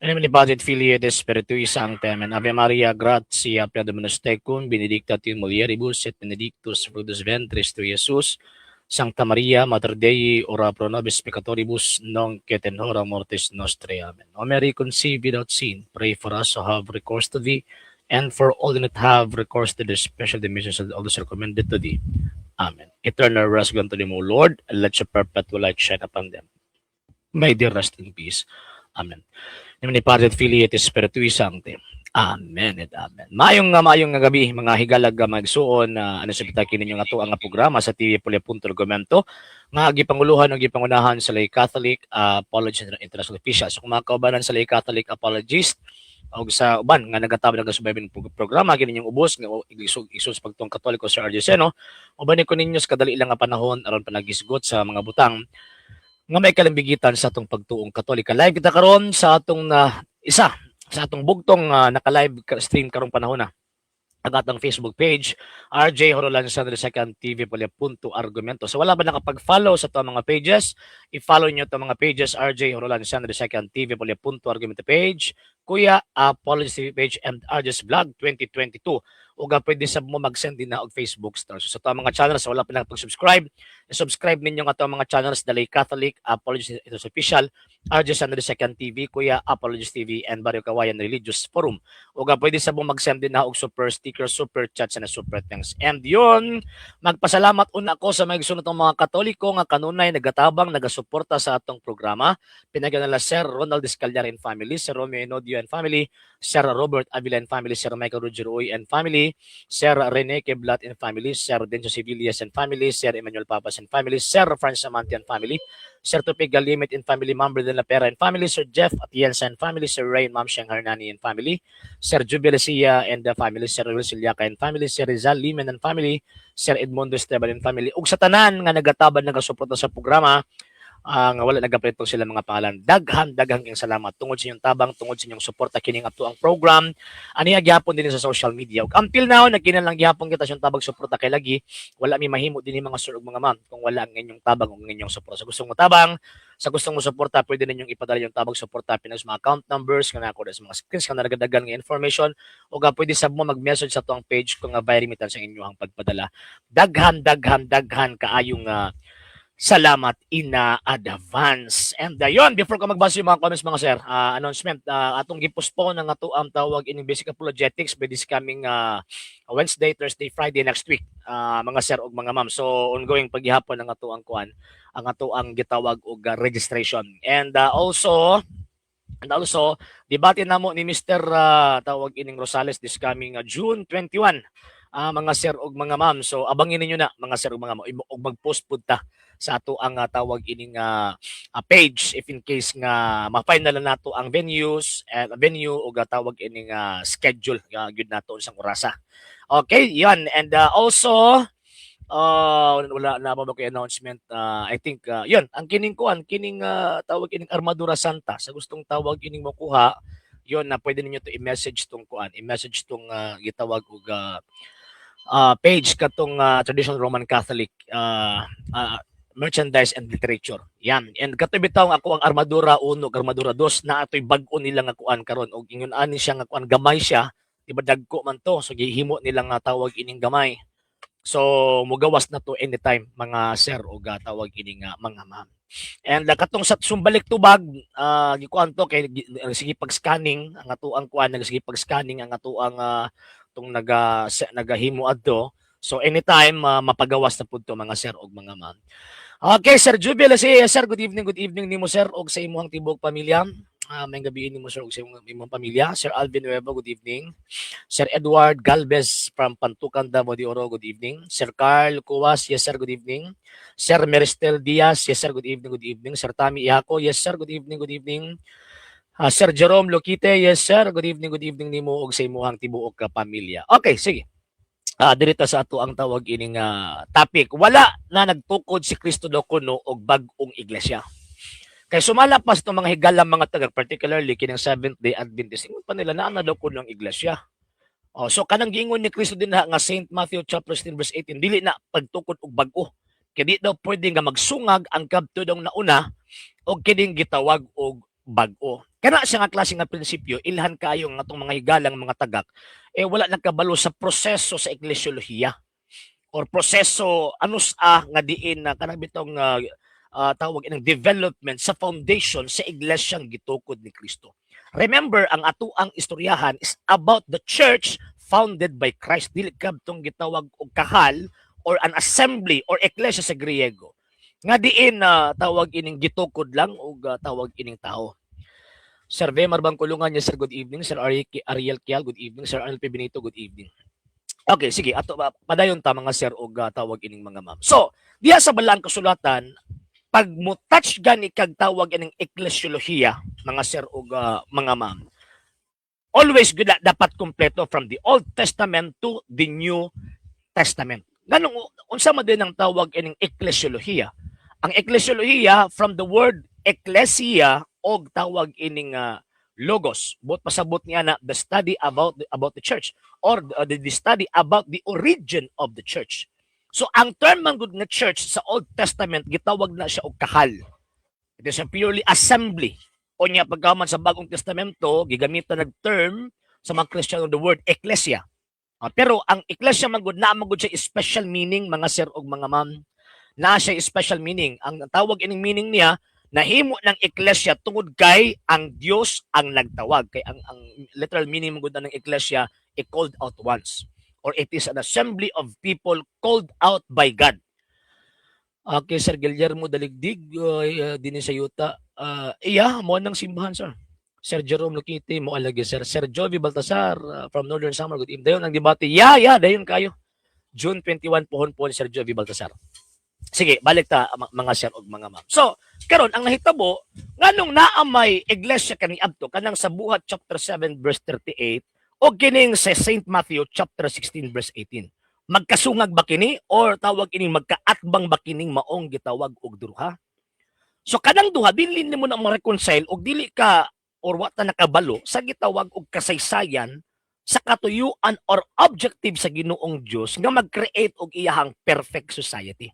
In nomine Patris et Filii et Spiritui Sancti. Amen. Ave Maria, gratia plena Dominus tecum, benedicta tu in mulieribus et benedictus fructus ventris tui, Iesus. Sancta Maria, Mater Dei, ora pro nobis peccatoribus, nunc et in hora mortis nostrae. Amen. O Mary, conceived without sin, pray for us who have recourse to thee, and for all who not have recourse to the special missions of all those recommended to thee. Amen. Eternal rest grant to them, O Lord, and let your perpetual light shine upon them. May they rest in peace. Amen. In nomine Patris et Filii et Spiritui Sancti. Amen and amen. Maayong nga maayong nga gabi, mga higalag nga magsuon na ano sa pitaki ninyo nga ato ang programa sa TV Pulya Punto Argumento nga gipanguluhan o gipangunahan sa Lay Catholic Apologist International Official. So kung mga kaubanan sa Lay Catholic Apologist o sa uban nga nagatabang nagasubaybay ng programa kini ninyong ubos nga iglisod isod sa pagtuong Katoliko sa Arjoseno, uban ko ninyo sa kadali lang nga panahon aron panagisgot sa mga butang nga may kalambigitan sa atong pagtuong Katolika. Live kita karon sa atong na isa sa atong bugtong naka-live stream karong panahon na ang atong Facebook page, RJ Horolan II TV Pulya Punto Argumento. So wala ba nakapag-follow sa atong mga pages? I-follow niyo itong mga pages, RJ Horolan II TV Pulya Punto Argumento page, Kuya Apology TV page, and RJ's Vlog 2022. Ug pwede sab mo mag-send din na og Facebook stars. So sa atong mga channels, wala pa nakapag-subscribe, i-subscribe ninyo ang atong mga channels, Dalay Catholic Apologist Ito Official, RJ II TV, Kuya Apologist TV, and Barrio Kawayan Religious Forum. Ug pwede sab mo mag-send din na og super sticker, super chats, and super thanks. And yun, magpasalamat una ko sa mga igsoon ng mga Katoliko nga kanunay nagatabang, nagasuporta sa atong programa. Pinagan nila Sir Ronald Escalyar and family, Sir Romeo Enodio and family, Sir Robert Avila and family, Sir Michael Roger Uy and family, Sir Rene Keblat and family, Sir Denso Civillas and family, Sir Emmanuel Papas and family, Sir Francis Amante and family, Sir Tupig Galimit and family, Ma'am de la Pera and family, Sir Jeff Atienza and family, Sir Ray and Ma'am Siang Hernani and family, Sir Jubilesia and the family, Sir Will Siliaca and family, Sir Rizal Limen and family, Sir Edmundo Esteban and family, ug sa tanan nga nagatabang, nagasuporta sa programa, nga wala nagapretong sila mga pangalan. Daghan daghan kayong salamat tungod sa inyong tabang, tungod sa inyong suporta kining ato ang program. Aniya gyapon din sa social media. Ug until now nagkinahanglan gyapon kita sa inyong tabang, suporta, kay lagi wala mi mahimo dinhi, mga sir ug mga ma'am, kung wala ang inyong tabang ug ang inyong suporta. Sa gustong mo tabang, sa gustong mo suporta, pwede ninyong ipadala yung tabang, suporta pinag sa mga account numbers nga nako sa mga screens nga nagadagan nga information ug pwede sab mo mag-message sa atong page kung nga via remittance ang inyong pagpadala. Daghan daghan daghan kaayong salamat in advance. And yun, before ko magbasa yung mga comments, mga sir, announcement, atong gipostpone ang ato ang tawag ining basic apologetics by this coming Wednesday, Thursday, Friday next week, mga sir ug mga ma'am. So ongoing paghihapon ang ato ang kuan, ang ato ang gitawag og registration. And also, debate namo ni Mr. Tawag ining Rosales this coming June 21, mga sir ug mga ma'am. So abangin ninyo na, mga sir ug mga ma'am, ug mag-post pud ta sa ato ang tawag ining page if in case nga ma-final na nato ang venues and venue ug tawag ining schedule gyud nato unsang orasa. Okay, yan. And also wala na ba ko announcement? I think yun ang kining kuan, kining tawag ining Armadura Santa, sa gustong tawag ining makuha yon na pwede ninyo to i-message tong kuan, i-message tong gitawag og page katong traditional Roman Catholic merchandise and literature. Yan. And katoy bitaw ako ang Armadura 1 ug Armadura 2 na atoy bag-o nila nga kuan karon og ingon ani siya nga kuan, gamay siya, di ba dagko man to, so gihimo nila nga tawag ining gamay. So mugawas na to anytime, mga sir o tawag ini nga mga ma'am. And katong sa sumbalik tubag, gikuan to kay sige pag-scanning ang atuang kuan, sige pag-scanning ang atuang tong nagahimo adto. So anytime mapagawas na pud to, mga sir og mga ma'am. Okay, Sir Jubil, si sir, good evening nimo, sir, og sa imong tibuok pamilya. May gabi nimo, sir, og sa imong pamilya. Sir Alvin Nuevo, good evening. Sir Edward Galvez from Pantukan, Davao de Oro, good evening. Sir Carl Cuas, yes sir, good evening. Sir Meristel Diaz, yes sir, good evening, good evening. Sir Tami Ihaco, yes sir, good evening, good evening. Sir Jerome Lokite, yes sir, good evening nimo og sa imong tibuok ka pamilya. Okay, sige. Dirita sa ato ang tawag ining topic. Wala na nagtukod si Kristo daw kuno og bag-ong iglesia. Kay sumala pa sa itong mga higalang mga taga, particularly kining Seventh Day Adventist, ingon pa nila naa na daw kuno ang iglesia. Oh, so kanang giingon ni Kristo din nga Saint Matthew chapter 16 verse 18, dili na pagtukod og bag-o. Kay di daw pwede nga magsungag ang kabtudong nauna og kining gitawag og bag-o. Kana siya nga klase nga prinsipyo, ilhan kayo nga atong mga higalang mga tagak eh wala nakabalo sa proseso sa eklesiolohiya or proseso anus a nga diin na kanang bitong tawag inang development sa foundation sa iglesyang gitukod ni Kristo. Remember, ang atuang istoryahan is about the church founded by Christ. Dili kabtong gitawag og kahal or an assembly or ekklesia sa Griego nga diin na tawag ining gitukod lang og tawag ining tao. Sir Vemar Bangkulungan, yes sir, good evening. Sir Ariel Kial, good evening. Sir Arnold P. Benito, good evening. Okay, sige, ato padayon ta, mga sir og tawag ining mga ma'am. So, diha sa Balaang Kasulatan, pag mo touch gani kag tawag ining eklesiolohiya, mga sir og mga ma'am, always good dapat kompleto from the Old Testament to the New Testament. Ganong unsa man din ang tawag ining eklesiolohiya? Ang eklesiolohiya, from the word ekklesia og tawag ining logos. Buot pasabot niya na the study about the church or the study about the origin of the church. So ang term man gud nga church sa Old Testament, gitawag na siya og kahal. It is a purely assembly. O niya pagkaman sa Bagong Testamento, gigamitan nag term sa mga Kristiyano, the word ekklesia. Pero ang ekklesia man gud naa man gud siya special meaning, mga sir og mga ma'am. Na siya special meaning. Ang tawag ining meaning niya, nahimo ng ekklesia tungod kay ang Dios ang nagtawag. Kay ang literal meaning man gud na ng ekklesia, a called out ones or it is an assembly of people called out by God. Okay, Sir Guillermo Daligdig, dinhi sa yuta. Iya, mo nang simbahan, sir. Sir Jerome Luquite, mo alagi, sir. Sir Jovi Baltasar from Northern Samar, good evening. Dayon ang debate. Yeah, dayon kayo. June 21 pohon po ni Sir Jovi Baltasar. Sige, balik ta, mga sir ug mga ma'am. So, karon ang nahitabo, nganong naa may iglesia kaniadto kanang sa Buhat chapter 7 verse 38 o kining sa St. Matthew chapter 16 verse 18. Magkasungag ba kini or tawag ining magkaatbang ba kining maong gitawag og duha? So kanang duha, dili nimo na ma-reconcile og dili ka or wa ta nakabalo sa gitawag og kasaysayan sa katuyuan or objective sa Ginoong Dios nga mag-create og iyahang perfect society.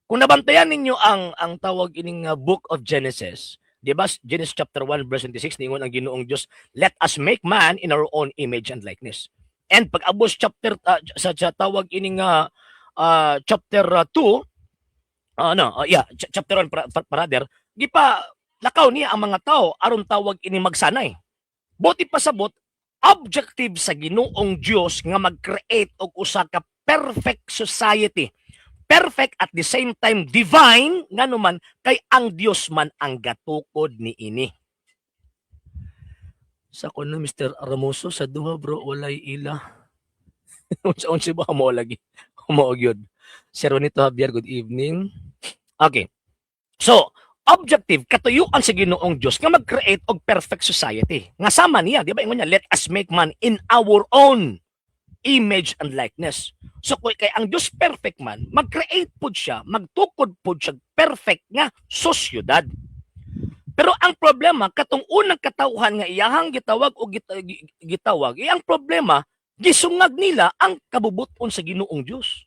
Kung nabantayan ninyo ang tawag ining Book of Genesis, di ba? Genesis chapter 1 verse 26, ningon ang Ginoong Dios, "Let us make man in our own image and likeness." And pag abos chapter sa tawag ining chapter 2, no, yeah, chapter 1 brother, gipa lakaw niya ang mga tao aron tawag ini magsanay. Buot pasabot, objective sa Ginoong Dios nga mag-create og usa ka perfect society. Perfect at the same time divine, ngano man kay ang Dios man ang gatukod ni ini. Sa kuno Mr. Ramoso sa duha, bro, walay ila. Unsa unsa ba mo lagi? Mo gyud. Sir Ronito Javier, good evening. Okay. So, objective katuyuan sa Ginoong Dios nga mag-create og perfect society. Nga sama niya, di ba ingon niya, "Let us make man in our own image and likeness." So kay ang Dios perfect man, mag-create pud siya, magtukod pud siya perfect nga sosyudad. Pero ang problema, katong unang katawhan nga iyahang gitawag o gitawag, eh, ang problema, gisungag nila ang kabubuton sa Ginoong Dios.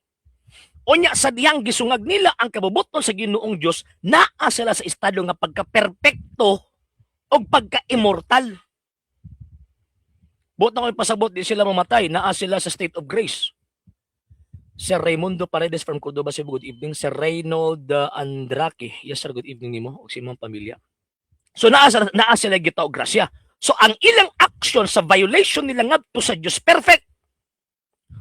Unya sa dihang gisungag nila ang kabubuton sa Ginoong Dios, naa sila sa estado nga pagka-perpekto o pagka-immortal. Buot na ko ipasabot, di sila mamatay, naa sila sa state of grace. Sir Raimundo Paredes from Cordoba, Cebu, good evening. Sir Reynold Andraque, yes sir, good evening nimo ug sa imong pamilya. So naa sila gitawag grasya. So ang ilang action sa violation nila ngadto sa Dios, perfect.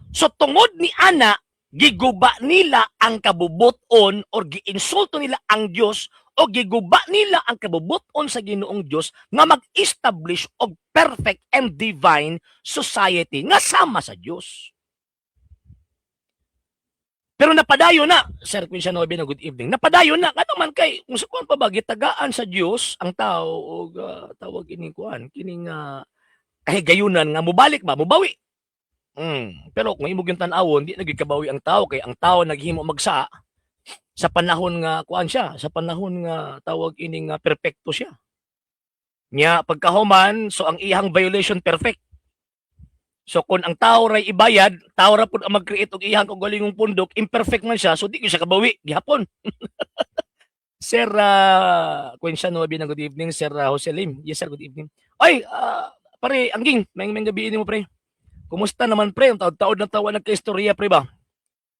So tungod ni ana, giguba nila ang kabubuton or giinsulto nila ang Dios o giguba nila ang kabubuton sa Ginoong Dios nga mag-establish og perfect and divine society nga sama sa Dios. Pero napadayon na, Sir Quincy Nobe na, good evening. Napadayon na, ngano man kay kung sa kuan pa ba gitagaan sa Dios ang tao og tawag ining kuan kining kahigayunan nga mobalik ba, mobawi. Pero kung imo gyud tan-awon, di na gyud kabawi ang tao kay ang tao naghimo magsa sa panahon nga kuan siya, sa panahon nga tawag ining perpekto siya. Nya pagkahuman, so ang iyang violation perfect. So kung ang tao ray ibayad, tao ra pud ang mag-create og iyang kaugalingong pundok, imperfect man siya, so di gyud siya kabawi gihapon. Sir Quincia Nueve, good evening. Sir Jose Lim. Yes, sir, good evening. Ay, pare, Angging, may gabi mo, pre. Kumusta naman, pre? Ang taod-taod na tawa nagka-istorya, pre ba?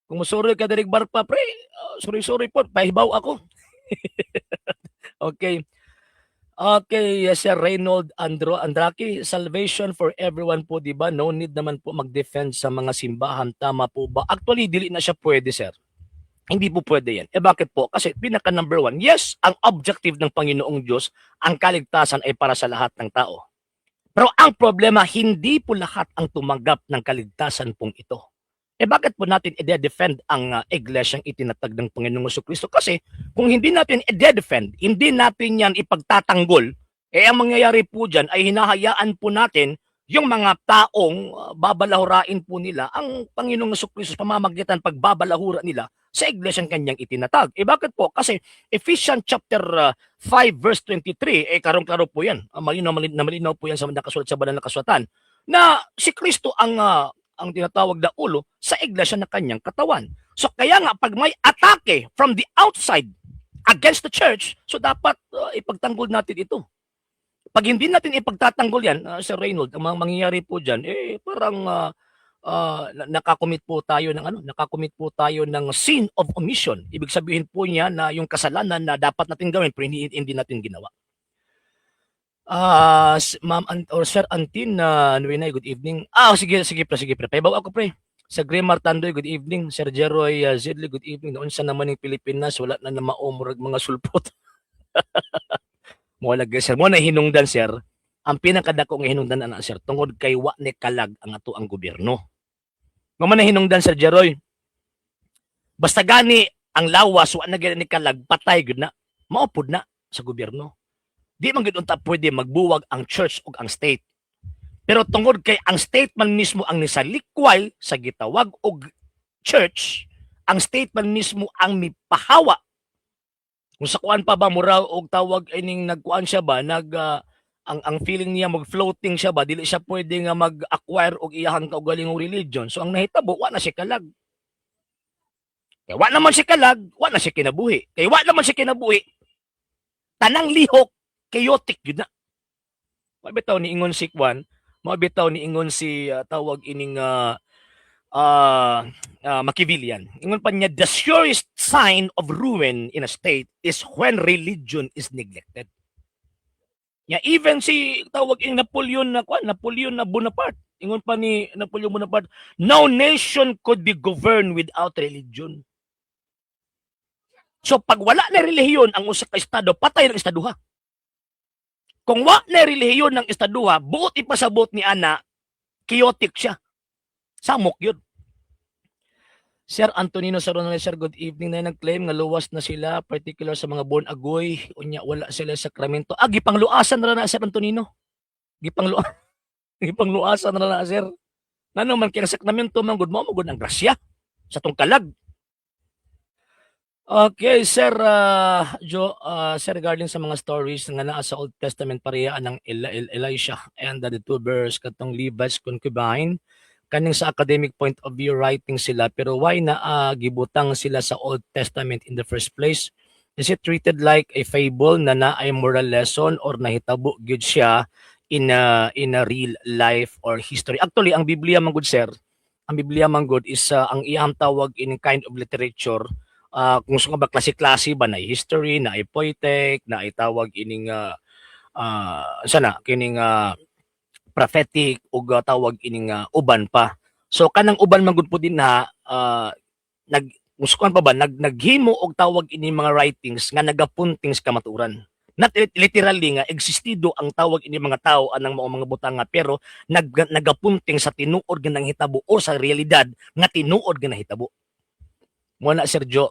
Kung musuroy ka dirig bar pa, pre, sorry, sorry po, pahibaw ako. Okay. Okay, yes, Sir Reynold Andro Andraki, salvation for everyone po, di ba? No need naman po mag-defend sa mga simbahan. Tama po ba? Actually, dili na siya pwede, sir. Hindi po pwede yan. Eh bakit po? Kasi pinaka number one, yes, ang objective ng Panginoong Diyos, ang kaligtasan ay para sa lahat ng tao. Pero ang problema, hindi po lahat ang tumanggap ng kaligtasan pong ito. Eh bakit po natin i-defend ang iglesyang itinatag ng Panginoong Kristo? Kasi kung hindi natin i-defend, hindi natin yan ipagtatanggol, eh ang mangyayari po dyan ay hinahayaan po natin yung mga taong babalahurain po nila ang Panginoong Kristo sa pamamagitan pagbabalahura nila sa iglesyang kanyang itinatag. Eh bakit po? Kasi Ephesians chapter 5 verse 23, eh karong-klaro po yan. Malinaw, malinaw, malinaw po yan sa nakasulat sa banal na kasulatan na si Kristo ang tinatawag na ulo sa iglesia na kanyang katawan. So kaya nga pag may atake from the outside against the church, so dapat ipagtanggol natin ito. Pag hindi natin ipagtatanggol yan, Sir Reynold, ang mga mangyayari po dyan, eh parang nakakommit po tayo ng sin of omission. Ibig sabihin po niya na yung kasalanan na dapat natin gawin pero hindi natin ginawa. Ma'am or Sir Antin na Nuinay, good evening. Ah, sige, sige pre, sige pre. Pahibaw ako, pre. Sa Gremar Tandoy, good evening. Sir Jeroy Zidley, good evening. Noon sa naman ng Pilipinas, wala na na maumurag mga sulpot. Mo lagi, sir. Mo na hinungdan, sir. Ang pinakadako nga hinungdan ana, sir, tungod kay wa ni kalag ang ato ang gobyerno. Mo man na hinungdan, Sir Jeroy. Basta gani ang lawas wa na gyud ni kalag, patay gyud na. Maupod na sa gobyerno. Di man gyud unta pwede magbuwag ang church ug ang state. Pero tungod kay ang state man mismo ang nisalikway sa gitawag og church, ang state man mismo ang mipahawa. Kung sa kuan pa ba, mura og tawag ining nagkuan siya ba, nag ang feeling niya mag floating siya ba, dili siya pwede nga mag-acquire og iyahang kaugalingong religion. So ang nahitabo, wa na siya kalag. Kay wa naman siya kalag, wa na siya kinabuhi. Kay wa naman siya kinabuhi, tanang lihok chaotic gyud na. Mao bitaw ni ingon si Kwan, mao bitaw ni ingon si tawag ining Machiavellian. Ingon pa niya, "The surest sign of ruin in a state is when religion is neglected." Ya, even si tawag ining Napoleon na kwan, Napoleon na Bonaparte. Ingon pa ni Napoleon Bonaparte, "No nation could be governed without religion." So pag wala na relihiyon ang usa ka estado, patay ang estaduha. Kung wa na relihiyon ng estaduha, buot ipasabot ni ana, chaotic siya. Samok yun. Sir Antonino Saronale, sir, good evening. Na nag-claim nga luwas na sila, particular sa mga born agoy, unya wala sila sa sakramento. Ah, gipangluasan na na, Sir Antonino. Gipangluasan na na, sir. Ngano man kay ang sakramento man gud mo gud ang grasya sa tong kalag. Okay, Sir Joe, sir, regarding sa mga stories nga naa sa Old Testament pareha ng Elisha and the two bears, katong Levi's concubine, kaning sa academic point of view writing sila, pero why na gibutang sila sa Old Testament in the first place? Is it treated like a fable na naay moral lesson or nahitabo gyud siya in a real life or history? Actually, ang Biblia man gud, sir, ang Biblia man gud is ang iyang tawag in kind of literature, kung sa ba klase-klase ba na history, na poetic, na tawag ining sana kining prophetic ug tawag ining uban pa. So kanang uban man gud po din na nag muskuan pa ba naghimo og tawag ini mga writings nga nagapunting sa kamatuoran. Not literally nga existido ang tawag ini mga tao anang mao mga butanga, pero nagapunting sa tinuod nga nanghitabo o sa realidad nga tinuod nga nahitabo. Mo na, Sir Joe.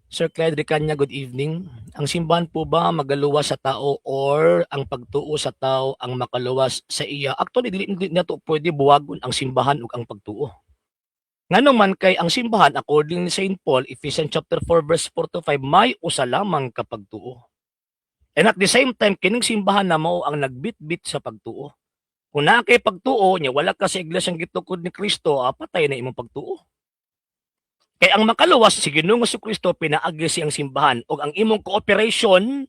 Sir Clyde Ricanya, good evening. Ang simbahan po ba magaluwas sa tao or ang pagtuo sa tao ang makaluwas sa iya? Actually, dili, dili nato pwede buwagon ang simbahan ug ang pagtuo. Ngano man kay ang simbahan, according ni Saint Paul, Ephesians chapter 4 verse 4 to 5, may usa lamang ka pagtuo. And at the same time, kining simbahan na mao ang nagbitbit sa pagtuo. Kung naa kay pagtuo nya wala ka sa iglesyang gitukod ni Kristo, patay na imong pagtuo. Kay ang makaluwas si Ginoong Kristo pinaagi siyang simbahan ug ang imong cooperation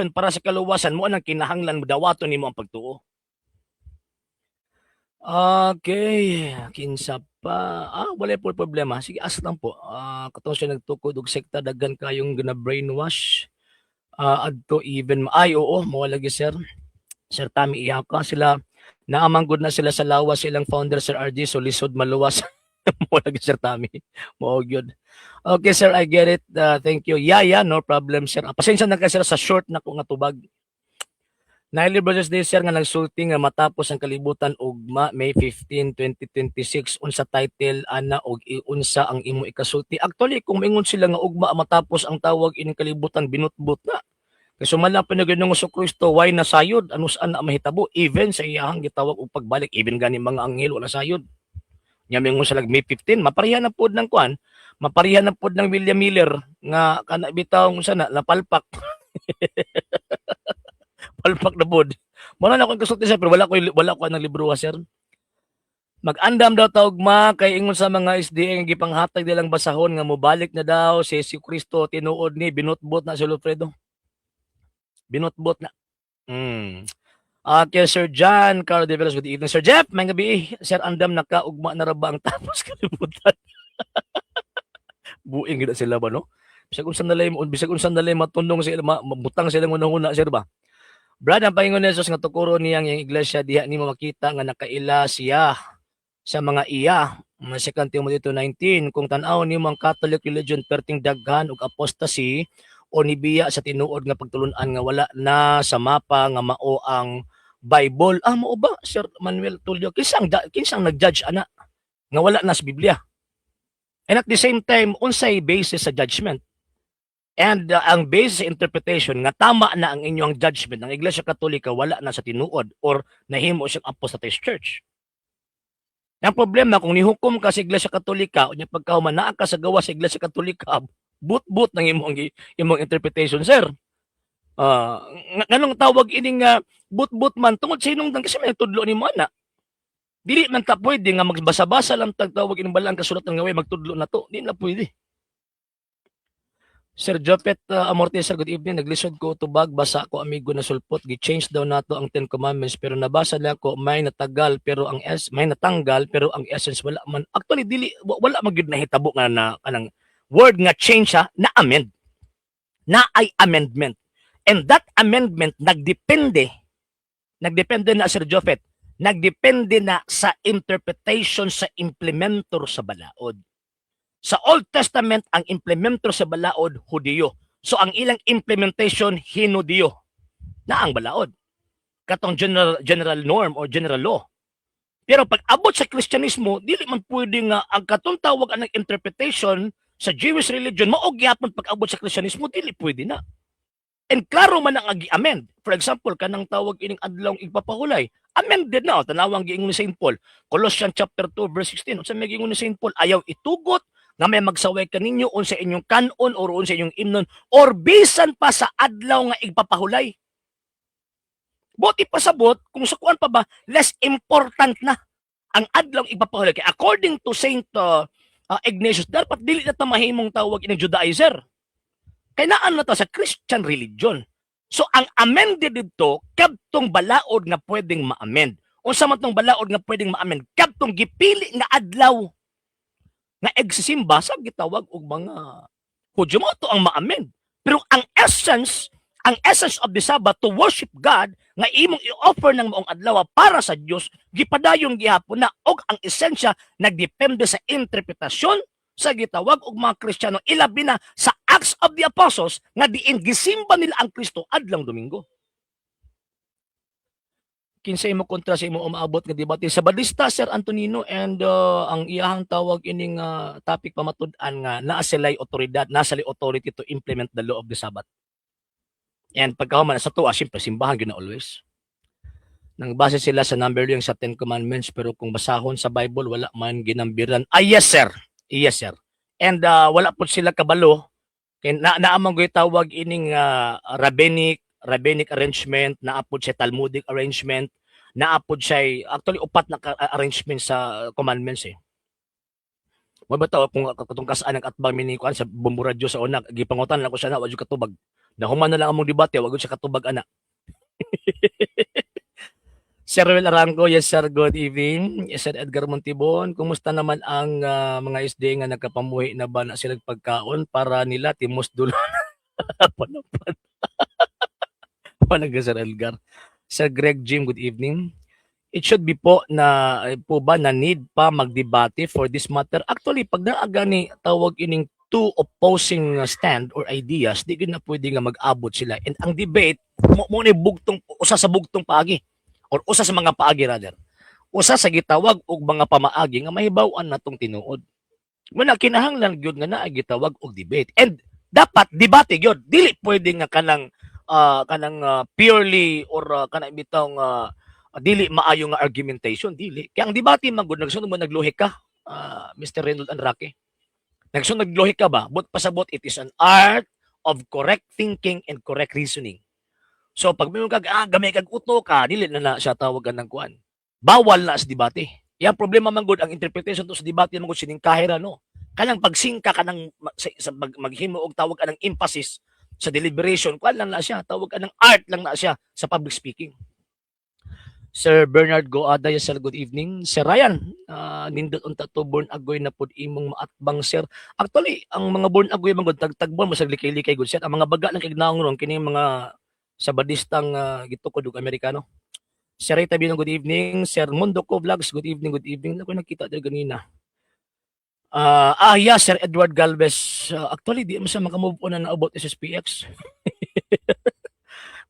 para sa kaluwasan mo ang kinahanglan mo dawaton nimo ang pagtuo. Okay, kinsa pa? Ah, wala po problema. Sige, ask lang po. Ah, katong siya nagtukod og sekta, daghan kayong gina-brainwash. Ah, adto even, ay oo, mao lagi, sir. Sir Tami Iyaka sila, naamang gud na sila sa lawas silang founder, Sir RG, so lisod maluwas. Mao lagi, Sir Tami. Mao gyud. Okay, sir, I get it. Thank you. Yeah, no problem, sir. Ah, pasensya na kay, sir, sa short na ko nga tubag. Naili Brothers Day, sir, nga nagsulti nga matapos ang kalibutan ugma May 15, 2026, unsa title ana og unsa ang imo ikasulti? Actually, kung maingon sila nga ugma matapos ang tawag ining kalibutan, binutbut na. Kay sumala pa na Ginoong Kristo, way na sayod ano saan na mahitabo even sa iyahang gitawag og pagbalik, even gani mga anghel wala sayod. Nya mingon sila May 15, mapareha na pod ng kuan, mapareha na pod ng William Miller nga kana bitaw unsa na napalpak. Palpak na pod. Mao na akong kasulti, sir, pero wala ko ng libro ha, sir. Mag-andam daw ta ugma kay ingon sa mga SDA nga gipanghatag nilang basahon nga mobalik na daw si Jesu Kristo, tinuod ni binutbot na si Wilfredo. Binutbot na. Okay, Sir John Carlo de Velos, good evening. Sir Jeff, may gabi. Sir Andam, nakaugma na ra ba ang tapos kalibutan? Buing gid sila ba, no? Bisag unsa nalay matunong sila, mabutang sila una-una, sir ba? Brad, ang Panginoon Jesus nga tukuro niyang iyang iglesia, diha nimo makita nga nakaila siya sa mga iya. Mga 2 Timothy 2:19, kung tan-aw nimo ang Catholic religion, perting daghan og apostasy o nibiya sa tinuod nga pagtulunan nga wala na sa mapa nga mao ang Bible. Ah, mao ba, Sir Manuel Tulio? Kinsang nag-judge ana nga wala na sa Biblia? And at the same time, unsay basis sa judgment? And ang basis sa interpretation nga tama na ang inyong judgment ng Iglesia Katolika wala na sa tinuod or nahimo siyang apostatized church. Ang problema kung nihukom ka sa Iglesia Katolika unya pagkahuman naa ka sa gawas sa Iglesia Katolika, but-but ng imong interpretation, sir. Ah, nganong tawag ining but-but man tungod sa hinungdan kasi may tudlo nimo ana. Dili man ta pwede nga magbasa-basa lang tag tawag ining balaan kasulatan nga way magtudlo na to. Di na pwede. Sir Jopet Amorte, sir, good evening. Naglisod ko tubag, basa ko amigo na sulpot. Gi-change daw nato ang Ten Commandments pero nabasa lang ko may natanggal pero ang essence wala man. Actually dili wala man gyud nahitabo nga na kanang word nga change siya, na amend. Na ay amendment. And that amendment nagdepende na, Sir Jopet, nagdepende na sa interpretation sa implementor sa balaod. Sa Old Testament, ang implementer sa balaod, Hudiyo. So ang ilang implementation, Hinudiyo. Na ang balaod. Katong general norm or general law. Pero pag abot sa Kristyanismo, dili man pwede nga ang katong tawag ang interpretation sa Jewish religion mao gyapon pag abot sa Kristyanismo, dili pwede na. And klaro man ang agi-amend. For example, kanang tawag ining adlawng igpapahulay, amended na. Tanawang giingon ni St. Paul. Colossians chapter 2 verse 16. Unsa may giingon ni St. Paul? Ayaw itugot nga may magsaway kaninyo unsa inyong kanon or unsa inyong imnon or bisan pa sa adlaw nga igpapahulay. Buti pasabot kung sa kuan pa ba, less important na ang adlaw igpapahulay. Kay according to Saint Ignatius, dapat dili na ta mahimong tawag ining Judaizer. Kay naan na ta sa Christian religion. So ang amended didto kadtong balaod nga pwedeng ma-amend. Unsa man tong balaod nga pwedeng ma-amend? Kadtong gipili nga adlaw nga egsisimba sa gitawag og mga Hudyo mo to ang ma-amend. Pero ang essence of the Sabbath to worship God nga imong i-offer ng maong adlaw para sa Dios, gipadayon gihapon na og ang esensya nagdepende sa interpretasyon sa gitawag og mga Kristiyano, ilabi na sa Acts of the Apostles nga diin gisimba nila ang Kristo adlang Domingo. Kinsa imo kontra sa imo umaabot nga debate sa Badista, Sir Antonino, and ang iyahang tawag ining topic pamatud-an nga naa sila'y otoridad, naa sila'y authority to implement the law of the Sabbath. And pagkahuman sa tuwa, siyempre simbahan gyud na always. Nang base sila sa number yung sa Ten Commandments, pero kung basahon sa Bible wala man ginambiran. Ah, yes, sir. Yes, sir. And wala po sila kabalo kay na naamang goy tawag ining rabbinic arrangement, naa pod siya Talmudic arrangement, naa pod siya, actually upat na arrangement sa commandments eh. Mo ba tao kung katong kasaan ang atbang mini kuan sa Bombo Radyo sa una, gipangutan lang ko siya na wa jud katubag. Nahuman na lang among debate, wa gud siya katubag ana. Sir Ruel Arango, yes sir, good evening. Yes, Sir Edgar Montibon, kumusta naman ang mga SDA nga nagkapamuhi na ba na sila pagkaon para nila timos dulo? Panapan. Panaga, Sir Edgar. Sir Greg Jim, good evening. It should be po na po ba na need pa magdebate for this matter? Actually, pag naa gani tawag ining two opposing stand or ideas, di gyud na pwede nga mag-abot sila. And ang debate, mo ni bugtong, usa sa bugtong paagi or usa sa mga paagi rather. Usa sa gitawag og mga pamaagi nga mahibaw-an natong tinuod. Muna kinahanglan gyud nga naa gitawag og debate. And dapat debate gyud. Dili pwede nga kanang purely or kanang bitawng dili maayo nga argumentation, dili. Kaya ang debate man gud nagsunod mo nagluhik ka, Mr. Reynold Andraque. Nagsunod nagluhik ka ba? But pasabot, it is an art of correct thinking and correct reasoning. So pag may kag gamay kag uto ka, dili na na siya tawagan ng kuan. Bawal na sa debate. Yang problema man gud, ang interpretation to sa debate man gud siningkahira, no. Kanang pagsingka kanang sa maghimo og tawag anang emphasis sa deliberation, kuan lang na siya, tawag anang art lang na siya sa public speaking. Sir Bernard Goada, yes sir, good evening. Sir Ryan, nindot unta to born agoy na pud imong maatbang, sir. Actually, ang mga born agoy man gud tagtagbon mo sa likay-likay gud, sir. Ang mga baga lang kay gnaong ron kini mga sabadistang gitukod og Amerikano. Sir Ray Tabino, good evening. Sir Mundo Ko Vlogs, good evening, good evening. Ako nakita diri ganina. Yeah, Sir Edward Galvez. Actually, di mo siya makamove on na about SSPX.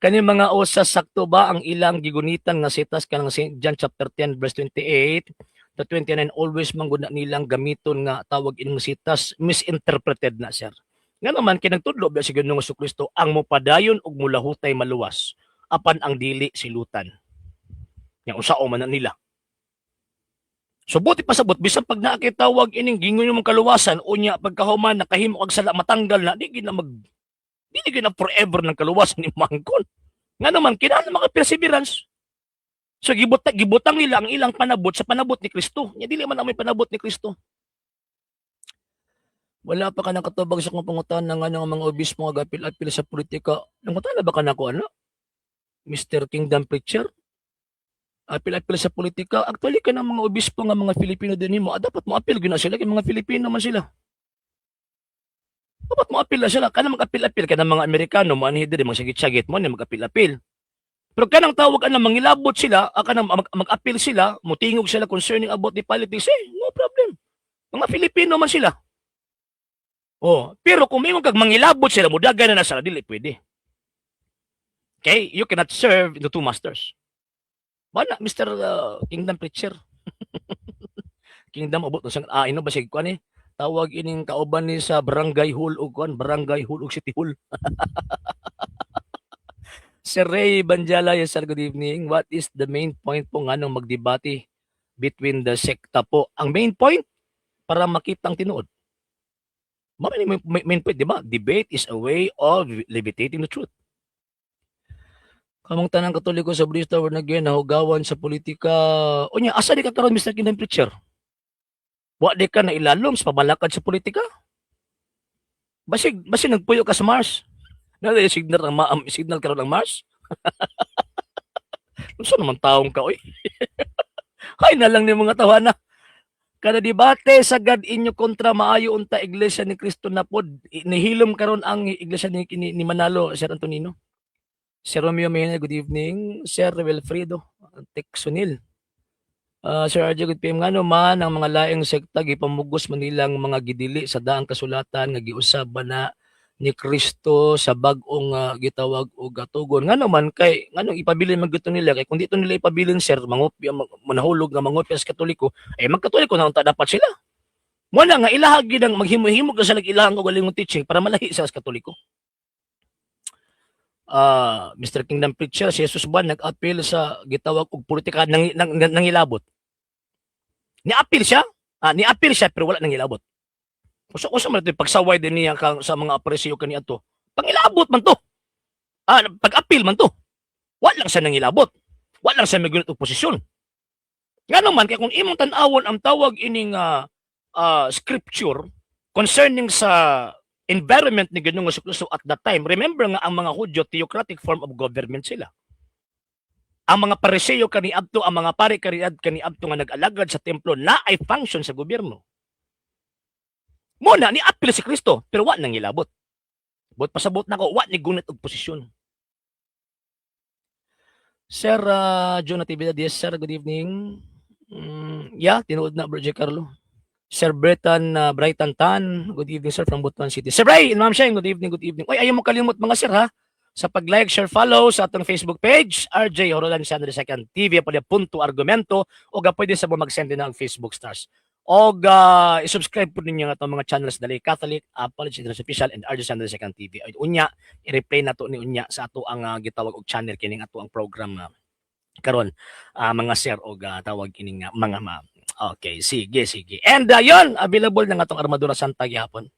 Kani mga usa, sakto ba ang ilang gigunitan nga sitas kanang St. John chapter 10 verse 28 to 29, always man gud na nilang gamiton nga tawag ining sitas? Misinterpreted na, sir. Nga naman kay nagtudlo ba si Ginoong Kristo, ang mopadayon ug mulahutay maluwas, apan ang dili silutan. Nya unsaon man na nila? So buti pasabot, bisan pag naa kay tawag ining gingon mong kaluwasan, unya pagkahuman nakahimo kag sala, matanggal na, di gid na forever ng kaluwasan ni mangkon. Nga naman kinahanglan maka perseverance. So gibutang nila ang ilang panabot sa panabot ni Kristo. Nya dili man ang may panabot ni Kristo. Wala pa ka nakatubag sa akong pangutana nga ng mga obispo nga gapil-apil sa politika. Nangutana ba ka nako ano? Mr. Kingdom Preacher? Apil-apil sa politika. Actually, ka ng mga obispo nga mga Filipino din nimo, dapat mo apil gyud na sila kay mga Filipino man sila. Dapat mo apil na sila. Kanang mag-apil-apil ka ng mga Amerikano, mo anhi diri magsagit-sagit mo ni mag-apil-apil. Pero kanang tawag ana mangilabot sila, kanang mag-apil sila, mutingog sila concerning about the politics, eh, no problem. Mga Filipino man sila. Oh, pero kung mingon kag mangilabot sila, mudagan na na sila, dili pwede. Okay? You cannot serve the two masters. Wala, Mr. Kingdom Preacher. Kingdom abot sa ino ba sig kuan eh? Tawag ining kauban ni sa Barangay Hall og kuan, Barangay Hall og City Hall. Sir Ray Banjala, yes sir, good evening. What is the main point po nga nung magdebate between the sekta po? Ang main point, para makita ang tinuod. Mao ni main point, di ba? Debate is a way of levitating the truth. Kamong tanang Katoliko sa Budista born again nahugawan sa politika. Unya, asa di ka karon, Mr. Kingdom Preacher? Wa di ka na ilalom sa pabalakad sa politika? Basig nagpuyo ka sa Mars. Na signal ang signal karon ang Mars. Unsa naman taong ka oy? Hay na lang ni mga tawana. Kada debate sa God inyo kontra, maayo unta Iglesia ni Cristo na pod. Nihilom karon ang Iglesia ni Manalo, Sir Antonino. Sir Romeo Mena, good evening. Sir Wilfredo Texonil. Sir RJ, good PM. Ngano man ang mga laing sekta gipamugos man nilang mga gidili sa daang kasulatan nga giusab ba na ni Kristo sa bag-ong gitawag og gatugon? Ngano man kay nganong ipabilin man gyud to nila? Kay kung dito nila ipabilin, sir, mangopya manahulog nga mangopya sa Katoliko, eh magkatoliko na unta dapat sila. Mo na nga ilahag gid ang maghimo-himo ka sa ilahang kaugalingong teaching para malahi sa Katoliko. Mr. Kingdom Preacher, si Jesus ba nag-appeal sa gitawag og politika nang nangilabot? Ni-appeal siya? Ni-appeal siya pero wala nangilabot. Usa man ito pagsaway din niya kang, sa mga apresyo kaniadto. Pangilabot man to. Pag-appeal man to. Wala lang siya nangilabot. Wala lang siya magunit og posisyon. Ngano man kay kung imong tan-awon ang tawag ining scripture concerning sa environment ni Ginoong Kristo at that time. Remember nga ang mga Hudyo, theocratic form of government sila. Ang mga Pariseo kaniadto, ang mga pari kaniadto nga nag-alagad sa templo na ay function sa gobyerno. Muna ni apil si Kristo pero wa nang ilabot. Buot pasabot nako, wa ni gunit og posisyon. Sir John Natividad, yes sir, good evening. Yeah, tinuod na, Bro J. Carlo. Sir Brighton, Brighton Tan, good evening, sir, from Butuan City. Sir Bray and Ma'am Sheng, good evening, good evening. Oy, ayaw mo kalimot, mga sir, ha, sa pag-like, share, follow sa atong Facebook page, RJ Horolan Second TV, pwede punto argumento, o ga pwede sa mo mag-send din ang Facebook stars. O i-subscribe po ninyo ang atong mga channels dali, Catholic Apology International Official and RJ Sandro Second TV. Ay, unya, i-replay na to ni unya sa ato ang gitawag og channel kining ato ang program karon, mga sir og tawag kining mga ma'am. Okay, sige, sige. And yon, available na nga atong Armadura Santa gihapon.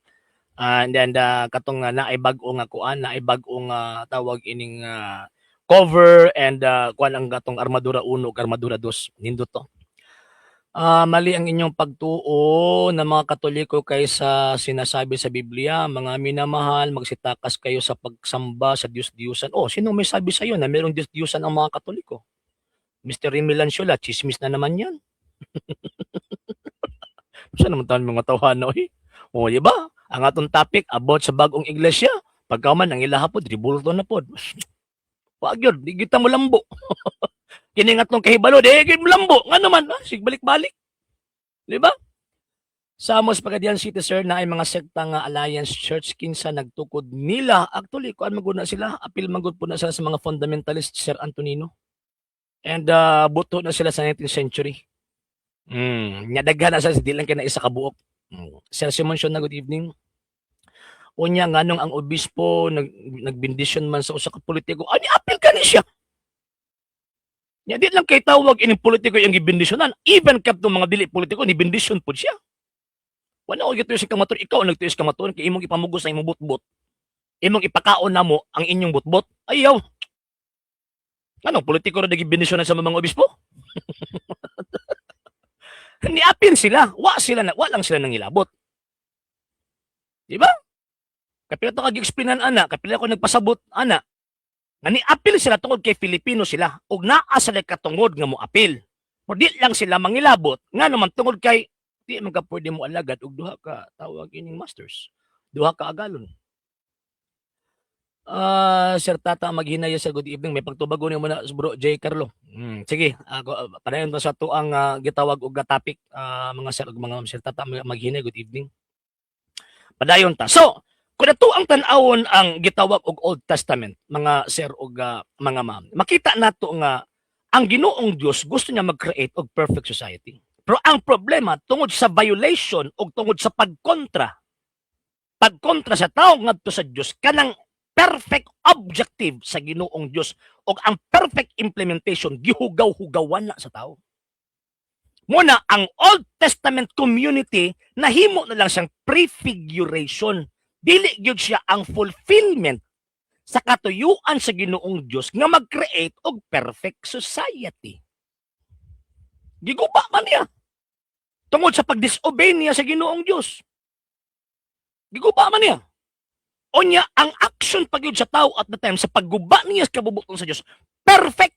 And then katong naay bag-o nga kuan, naay bag-o nga tawag ining cover and kuan ang katong Armadura 1 ug Armadura 2. Nindot to. Mali ang inyong pagtuo ng mga Katoliko kaysa sinasabi sa Biblia. Mga minamahal, magsitakas kayo sa pagsamba sa Diyos-Diyusan. Oh, sino may sabi sa iyo na merong Diyos-Diyusan ang mga Katoliko? Mr. Remy Lanciola, chismis na naman yan. Saan naman tayo mga tawhana, oy? O, di ba? Ang atong topic about sa bagong iglesia, pagka man ang ilaha pod, ribulto na pod. Wag yun, di kita mo lambo. Kini nga atong kahibalo, di gid mo lambo. Nga naman, ah, sig balik-balik. Di ba? Sa Amos Pagadian City, sir, na ay mga sekta nga Alliance Church, kinsa nagtukod nila. Actually, kuan man gud na sila, apil man gud po na sila sa mga fundamentalist, Sir Antonino. And buto na sila sa 19th century. Nya daghan na sila, di lang kay na isa ka buok. Sir Simon na, good evening. Unya, nganong ang obispo nagbendisyon man sa usa ka politiko, ani apil kani siya. Nya di lang kay tawag ining politiko yung gibendisyonan, even kadtong mga dili politiko ni bendisyon pud siya. Wala ko gituyo sa kamatuoran, ikaw ang nagtuyo sa kamatuoran kay imong ipamugos sa imong butbot. Imong ipakaon namo ang inyong butbot. Ayaw. Ano, politiko ra gibendisyonan sa mga obispo? Niapil sila, wa lang sila nangilabot. Di ba? Kapila to kag explainan ana, kapila ko nagpasabot ana. Nga niapil sila tungod kay Filipino sila ug naa sila katungod nga mo apil. Pero di lang sila mangilabot nga naman tungod kay di man ka pwede mo alagad og duha ka tawag ining masters. Duha ka agalon. Sir Tata Maghinaya, sir, good evening. May pagtubago niyo muna, bro J. Carlo. Sige, ako padayon to sa tuang gitawag og topic, mga sir ug mga ma'am. Sir Tata Maghinay, good evening. Padayon ta. So, kung ato ang tan-awon ang gitawag og Old Testament, mga sir ug mga ma'am, makita nato nga ang Ginoong Dios gusto niya mag-create og perfect society. Pero ang problema, tungod sa violation o tungod sa pagkontra sa tao ngadto sa Dios, kanang perfect objective sa Ginoong Dios o ang perfect implementation, gihugaw-hugawan na sa tao. Muna ang Old Testament community nahimo na lang siyang prefiguration. Dili gyud siya ang fulfillment sa katuyuan sa Ginoong Dios nga mag-create og perfect society. Giguba man niya tungod sa pag-disobey niya sa Ginoong Dios. Giguba man niya. Unya, ang action pagyud sa tao at the time sa pagguba niya sa kabubuton sa Dios, perfect.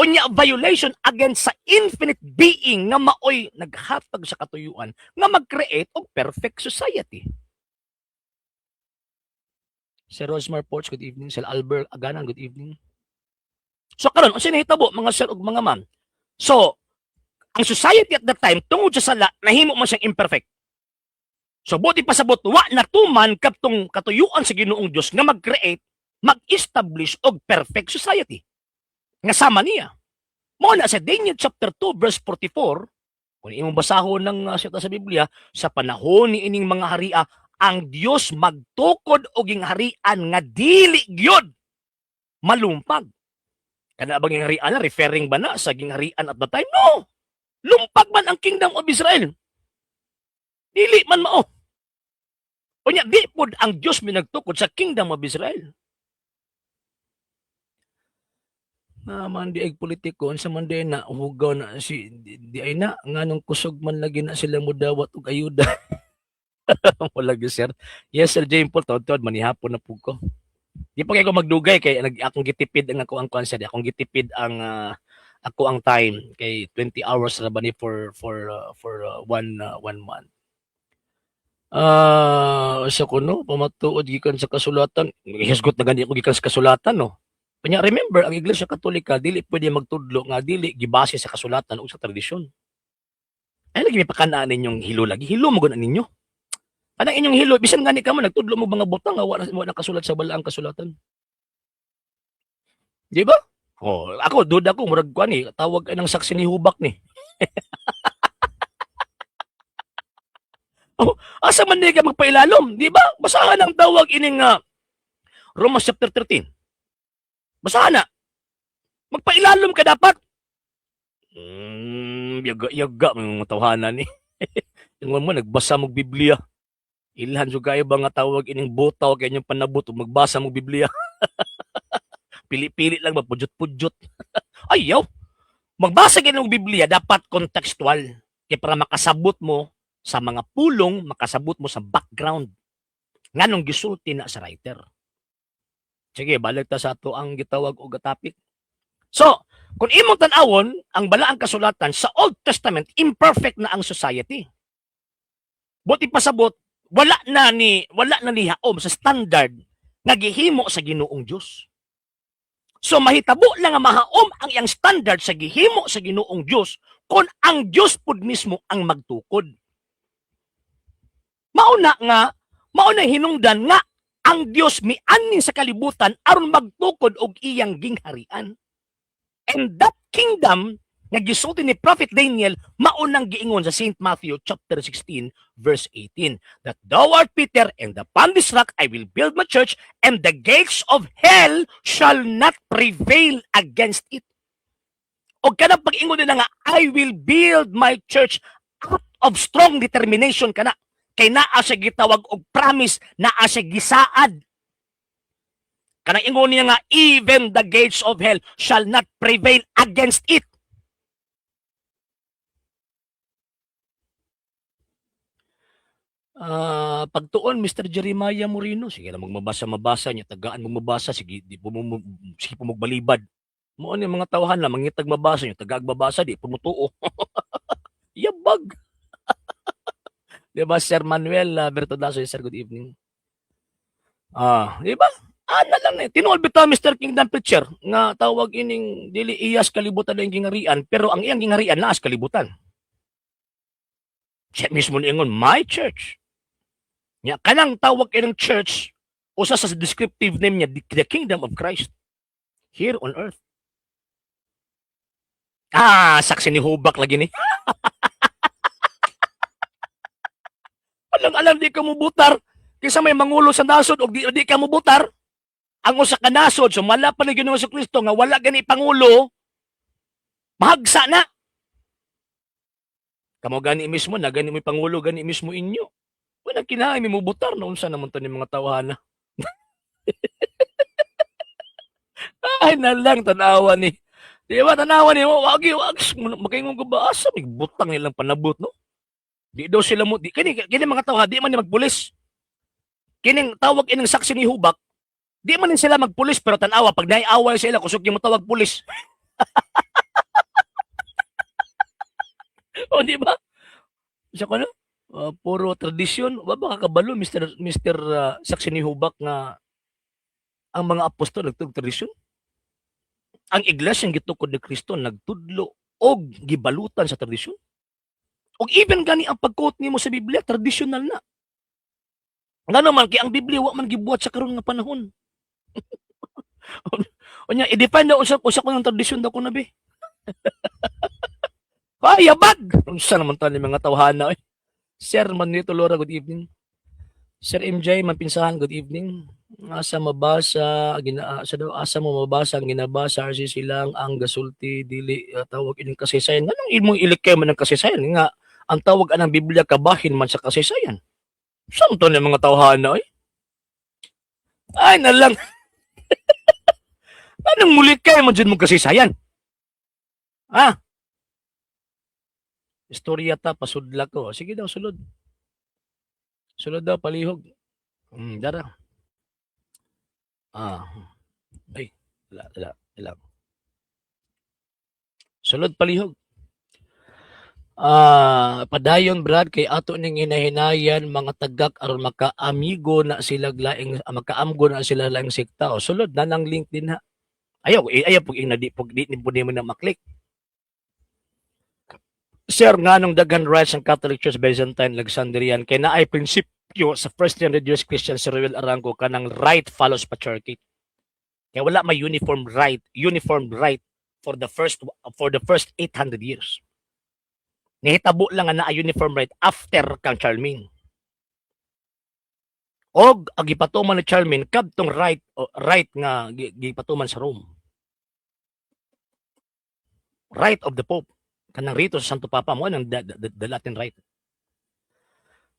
Unya, violation against sa infinite being nga maoy naghatag sa katuyuan nga mag-create og perfect society. Sir Rosmar Porch, good evening. Sir Albert Aganan, good evening. So karon, unsa nahitabo, mga sir ug mga ma'am? So, ang society at the time tungod sa sala nahimo man siyang imperfect. So buot pasabot, wa natuman katong katuyuan sa Ginoong Dios nga mag-create, mag-establish og perfect society nga sama niya. Mo na sa Daniel chapter 2 verse 44, kung imong basahon ng sa Biblia, sa panahon ni ining mga haria, ang Dios magtukod og gingharian nga dili gyud malumpag. Kana bang gingharian na referring ba na sa gingharian at the time? No. Lumpag man ang kingdom of Israel. Dili man mao. Unya di pod ang Dios mi nagtukod sa kingdom of Israel. Na man di ay politiko, unsa man di na hugaw na si di ay na nganong kusog man lagi na sila modawat og ayuda. Wala gyud, sir. Yes, Sir James Paul, tuod-tuod manihapon na pud ko. Di pa kay ko magdugay kay nag akong gitipid ang ako ang kuan, sir, akong gitipid ang ako ang time kay 20 hours ra ba ni for one month. Ah, sa kuno pamatuod gikan sa kasulatan, hisgot na gani ako gikan sa kasulatan, no. Kanya remember, ang Iglesia Katolika dili pwede magtudlo nga dili gibase sa kasulatan o sa tradisyon. Ay lagi may pakanaan ninyong hilo lagi. Hilo mo gud ninyo. Kanang inyong hilo, bisan gani ka mo nagtudlo mo mga butang nga wa nakasulat sa balaang kasulatan. Di ba? Oh, ako duda ko murag kuan ni, tawag ay ng saksi ni hubak ni. Oh, asa man ni ka magpailalom, di ba? Basahan ang tawag ining Romans chapter 13. Basahan na. Magpailalom ka dapat. Yaga yaga mga tawhanan ni. Ingon mo nagbasa mo Biblia. Ilhan jud kayo ba nga tawag ining butaw kay inyong panabot ug magbasa mo Biblia. Pili-pili lang ba, pujot-pujot. Ayaw. Magbasa gyud og Biblia dapat contextual kay para makasabot mo sa mga pulong, makasabot mo sa background nganong gisulti na sa writer. Sige, balik ta sa ato ang gitawag og topic. So, kung imong tan-awon ang balaang kasulatan sa Old Testament, imperfect na ang society. Buti pasabot, wala na ni haom sa standard nga gihimo sa Ginoong Dios. So mahitabo lang nga mahaom ang iyang standard sa gihimo sa Ginoong Dios kung ang Dios pud mismo ang magtukod. Mauna nga, mauna hinungdan nga ang Dios mianhi sa kalibutan aron magtukod og iyang gingharian. And that kingdom nga gisulti ni Prophet Daniel maunang giingon sa St. Matthew chapter 16 verse 18 that thou art Peter, and upon this rock I will build my church, and the gates of hell shall not prevail against it. O kanang pag-ingon nila nga "I will build my church" out of strong determination kana kay naa siya gitawag og promise, naa siya gisaad. Kanang ingon niya nga even the gates of hell shall not prevail against it. Ah, pagtuon Mr. Jeremiah Moreno, sige na magmabasa mabasa niya, tagaan mo mabasa, sige di po mo sige po magbalibad. Mao ni mga tawhan na mangitag mabasa niya, tagaag mabasa di po motuo. Yabag. Di ba, Sir Manuel Bertodaso, sir, good evening. Ah, di ba? Ana lang ni. Tinuod bitaw, Mr. Kingdom Preacher, nga tawag ining dili iyas kalibutan ang gingarian, pero ang iyang gingarian naas kalibutan. Siya mismo niingon, "My church." Nya kanang tawag ining church usa sa descriptive name niya, the kingdom of Christ here on earth. Ah, saksi ni Hubak lagi ni. Alam alam di ka mubutar kaysa may mangulo sa nasod og di ka mubutar. Ang usa ka nasod sumala pa ni Ginoong Kristo nga wala gani pangulo, mahagsa na. Kamo gani mismo na gani mo'y pangulo gani mismo inyo. Wala kinahanglan mi mubutar na unsa naman to ni mga tawhana. Ay na lang tanawa ni. Di ba tanawa ni wagi wag makaingon ko ba asa may butang nilang panabot, no? Di daw sila mo di kini kini mga tawha di man ni magpulis. Kining tawag ining saksi ni Hubak, di man ni sila magpulis pero tanawa pag naay-away sila kusog mo tawag pulis. O di ba? Sa kuno? Puro tradisyon, wa ba kakabalo Mr. saksi ni Hubak nga ang mga apostol nagtudlo tradisyon? Ang iglesia gitukod ni Kristo nagtudlo og gibalutan sa tradisyon. Og even gani ang pag-quote nimo sa Biblia tradisyonal na. Ngano man kay ang Biblia wa man gibuhat sa karon nga panahon. Unya i-define daw unsa unsa ko ng tradisyon daw ko nabi. Ay, yabag! Unsa naman to ni mga tawhana eh. Sir Manito Lora, good evening. Sir MJ Mampinsahan, good evening. Asa mabasa gina asa daw asa mo mabasa ang ginabasa RC silang ang gasulti dili tawag ining kasaysayan. Nganong imong ilikay man ang kasaysayan nga ang tawag anang Biblia kabahin man sa kasaysayan. Saan to ni mga tawhana eh? Ay na lang. Ano Nganong mulikay man jud mo kasaysayan? Ah? Istorya ta pasudla ko. Sige daw, sulod. Sulod daw palihog. Dara. Ah. Ay, wala, wala, wala. Sulod palihog. Ah, padayon, Brad, kay ato ning hinahinayan mga tagak aron makaamigo na sila laing, makaamgo na sila laing sekta. O sulod na nang link din ha. Ayaw, eh, ayaw pag ing di pag di ni mo na maklik. Sir, nganong daghan rites ang Catholic Church, Byzantine, Alexandrian? Kay naay prinsipyo sa first 300 years Christian, si Ruel Arango, kanang rite follows patriarchate. Kaya wala may uniform rite for the first 800 years. Nihitabo lang nga naa uniform rite after kang Charlemagne. Og ang gipatuman ni Charlemagne kadtong rite o rite nga gipatuman sa Rome. Rite of the Pope. Kanang rito sa Santo Papa mo nang the Latin Rite.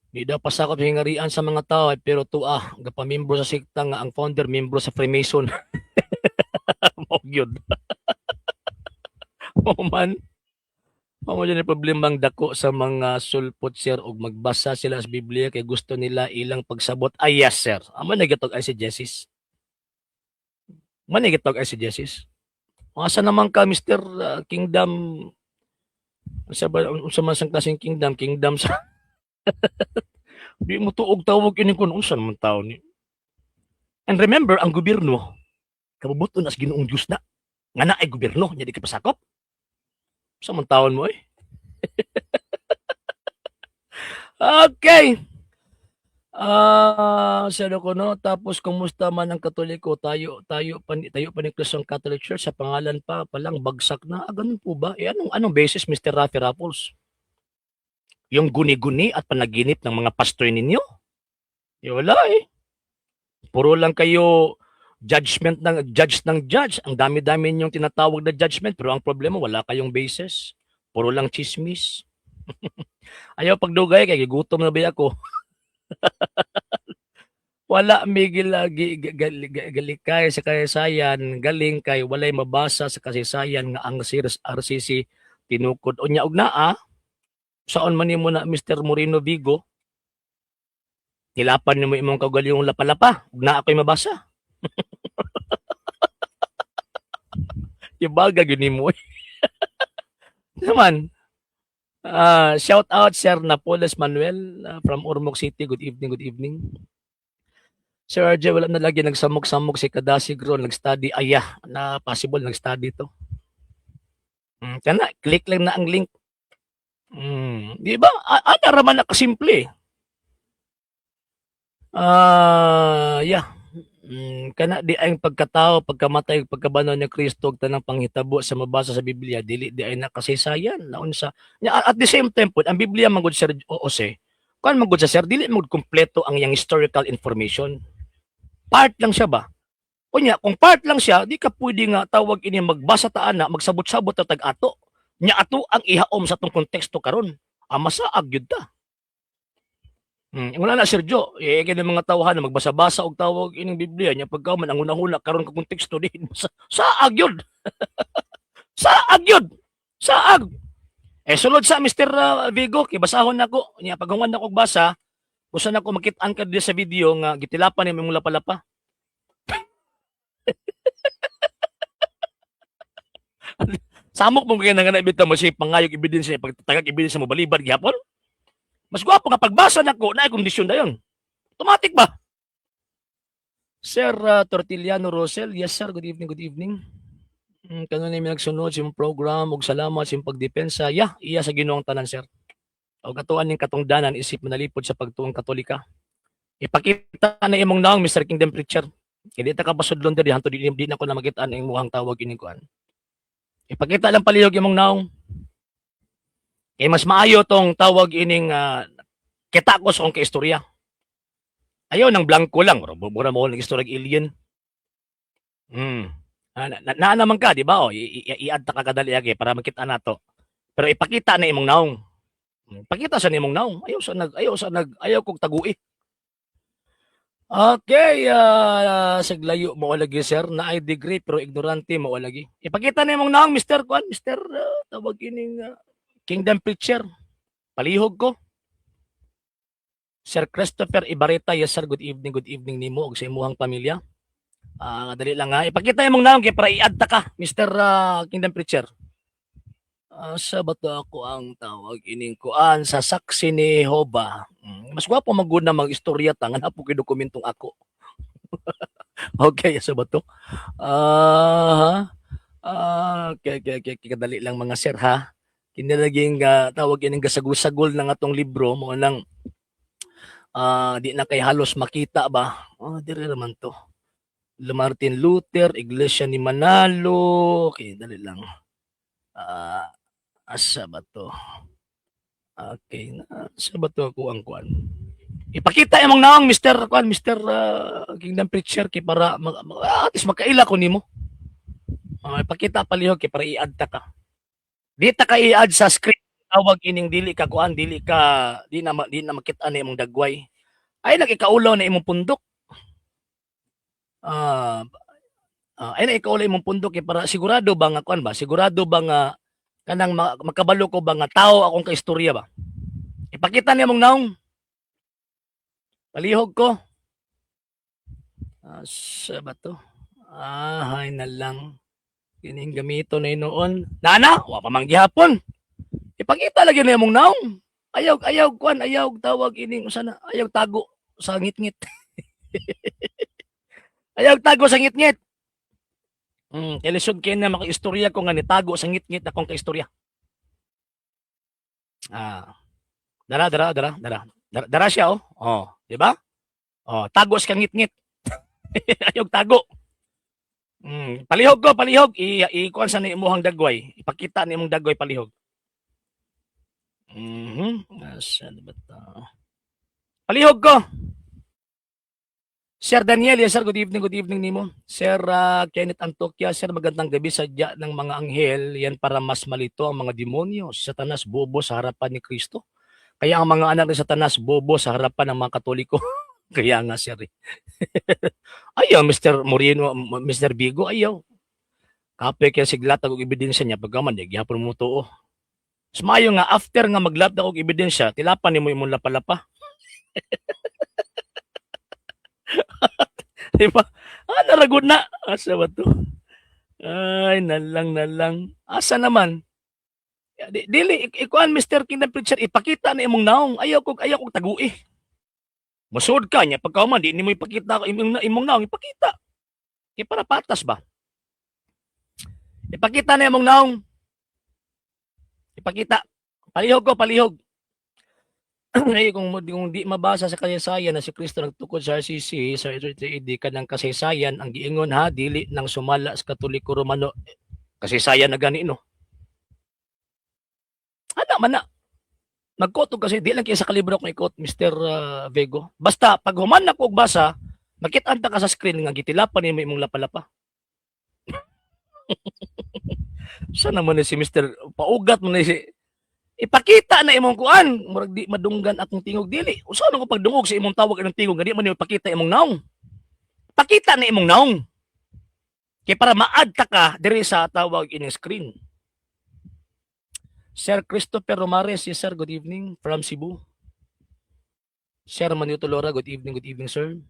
Di daw pasakop sa hingarian sa mga tao eh, pero tuah gapamembro sa sekta nga ang founder membro sa Freemason. Mao gyud. Mao man. Mao man ang problema ang dako sa mga sulpot, sir, og magbasa sila sa Biblia kay gusto nila ilang pagsabot. Ay, yes, sir. Amo na gitawag eisegesis. Man gitawag eisegesis. Asa naman ka, Mr. Kingdom, unsa ba, unsa man sang klaseng kingdom kingdom sa di mo tuog tawag ini kun unsa naman tao ni. And remember, ang gobyerno kabubuton as Ginoong Dios na nga naay gobyerno nya di ka pasakop sa man taon mo eh. Okay. Ah, sa ko no, tapos kumusta man ang Katoliko? Tayo tayo pa tayo pa ni Cristo ang Catholic Church sa pangalan pa lang bagsak na. Ah, ganun po ba? Eh anong anong basis, Mr. Rafi Raffles? Yung guni-guni at panaginip ng mga pastor ninyo? Eh, wala eh. Puro lang kayo judgment ng judge ng judge. Ang dami-dami ninyong tinatawag na judgment, pero ang problema, wala kayong basis. Puro lang chismis. Ayaw pagdugay kay gigutom na ba ako. Wala migil lagi galikay sa kasaysayan, galing kay walay mabasa sa kasaysayan nga ang RCC tinukod. Unya og naa saon man nimo na, Mr. Moreno Vigo? Tilapan nimo imong kaugalingong lapalapa ug naa ko'y mabasa. Ibaga gyud nimo eh. Naman. Ah, shout out Sir Napoles Manuel from Ormoc City. Good evening, good evening. Sir RJ, wala na lagi nagsamok-samok si Kadasig ron, nag-study. Aya, na possible nag-study to. Kana, click lang na ang link. Di ba? Ana raman na kasimple. Ah, yeah. Kana di ay pagkatao, pagkamatay, pagkabanaw ni Kristo ug tanang panghitabo sa mabasa sa Biblia dili di ay nakasaysayan naunsa. Nya, at the same time pod, ang Biblia man gud, Sir Jose, kuan man gud sa sir, dili man gud kumpleto ang iyang historical information. Part lang siya ba? Unya, kung part lang siya, di ka pwede nga tawag ini magbasa ta ana, magsabot-sabot ta tag-ato. Nya ato ang ihaom sa atong konteksto karon. Masaag gyud ta. Wala na, Sir Joe, eh kini mga tawhan na magbasa-basa og tawag ining Biblia nya pagka man ang hunahuna karon ka konteksto di sa saag yun. Saag yun. Saag. Eh sulod sa Mr. Vigo, kay basahon nako nya paghuman nako og basa, gusto nako makit-an ka diri sa video nga gitilapan nimo imong lapalapa. Samok mo kay nga na bitaw mo siya pangayog ebidensya, pagtagag ebidensya mo balibad gihapon. Mas gwapo nga pagbasa nako na kondisyon dayon. Automatic ba? Sir Tortillano Rosel, yes sir, good evening, good evening. Kanunay mi nagsunod sa imong program ug salamat sa imong pagdepensa. Yeah, iya sa Ginoo ang tanan, sir. Og atuan ning katungdanan isip manalipod sa pagtuong Katolika. Ipakita na imong naong, Mr. Kingdom Preacher. Kay di ta ka pasudlon diri hanto di na ko na makita ang imong tawag ining kuan. Ipakita lang palihog imong naong. Kay mas maayo tong tawag ining kita ko sa akong kaistorya. Ayaw nang blanco lang. Mura mo ng istorya alien. Ah, na naman ka, di ba? O, i-add ta ka kadali agi para makita nato. Pero ipakita na imong naong. Pakita sa imong naong. Ayaw sa nag ayaw kog tagui. Okay, saglayo mo lagi, sir, na ay degree pero ignorante mo lagi. Ipakita na imong naong, Mr. Kuan, Mr. Tawag ining Kingdom Preacher. Palihog ko. Sir Christopher Ibareta, yes sir, good evening nimo ug sa imuhang pamilya. Ah, dali lang ha. Ipakita imong naong kay para i-add ta ka, Mr. Kingdom Preacher. Asa ba to ako ang tawag ining kuan sa Saksi ni Jehova? Mas gwapo man gud na mag-istorya ta nga naa po kay dokumentong ako. Okay, asa ba to? Ah, okay. Kadali lang, mga sir, ha. Kini laging tawag ining gasagol-sagol ng atong libro mo nang di na kay halos makita ba. Oh, dire naman to. Martin Luther, Iglesia ni Manalo. Okay, dali lang. Asa ba to? Okay, asa ba to ako ang kuan? Ipakita imong naong, Mr. Kuan, Mr. Kingdom Preacher, kay para at least makaila ko nimo. Ipakita palihog kay para i-add ta ka. Di ta ka i-add sa screen, tawag ining dili ka kuan, dili ka di na makita na imong dagway. Ay nagikaulaw na imong pundok. Ay na ikaulaw imong pundok kay para sigurado ba nga kuan ba? Sigurado ba nga kanang makabalo ko ba nga tao akong kaistorya ba? Ipakita niya mong naong. Palihog ko. Asa ba to? Ah, hay na lang. Kining gamito na noon. Nana, wa pa man gihapon. Ipakita lagi na imong naong. Ayaw, ayaw kuan, ayaw tawag ining usa na, ayaw tago sa ngitngit. Ayaw tago sa ngitngit. Kay lisod kay na makaistorya ko nga nitago sa ngitngit akong kaistorya. Ah. Dara, dara, dara, dara. Dara, dara siya oh. Oh, di ba? Oh, tago sa ngitngit. Ayaw tago. Palihog ko, palihog. I kuan sa ni imuhang dagway. Ipakita ni imong dagway, palihog. Asa na ba to? Palihog ko. Sir Daniel, yes sir, good evening nimo. Sir Kenneth Antokia, sir, magandang gabi. Sadya ng mga anghel yan para mas malito ang mga demonyo. Si Satanas bobo sa harapan ni Kristo. Kaya ang mga anak ni Satanas bobo sa harapan ng mga Katoliko. Kaya nga, sir, eh. Ayaw, Mr. Moreno, Mr. Bigo, ayaw. Kape kaya siglat og ebidensya niya pagkaman di gihapon mo tuo. Mas maayo nga after nga maglatag og ebidensya, tilapan nimo imong lapalapa. Di ba? Ah, naragod na. Asa ba to? Ay, nalang, nalang. Asa naman? Di, dili, ikuan, Mr. Kingdom Preacher, ipakita na imong naong. Ayaw kog tagui. Masud ka niya, pagkahuman, di nimo ipakita imong naong, ipakita. Kaya para patas ba? Ipakita na imong naong. Ipakita. Palihog ko, palihog. Ay, kung di mabasa sa kasaysayan na si Kristo nagtukod sa RCC sa 33 AD, kanang kasaysayan ang giingon ha, dili nang sumala sa Katoliko Romano, kasaysayan na gani, no? Ana man na magkoto kasi di lang kay sa kalibro kung ikot, Mr. Vego. Basta pag human na ko og basa, makit-an ta ka sa screen nga gitilapan nimo imong lapalapa. Sa naman ni si Mr. Paugat mo na si ipakita na imong kuan, murag di madunggan akong tingog. Dili usa na ko pagdungog sa imong tawag ng tingog nga di man nimo ipakita imong naong. Pakita na imong naong kay para ma-add ta ka diri sa tawag ining screen. Sir Christopher Romares, yes sir, good evening from Cebu. Sir Manito Lora, good evening, sir.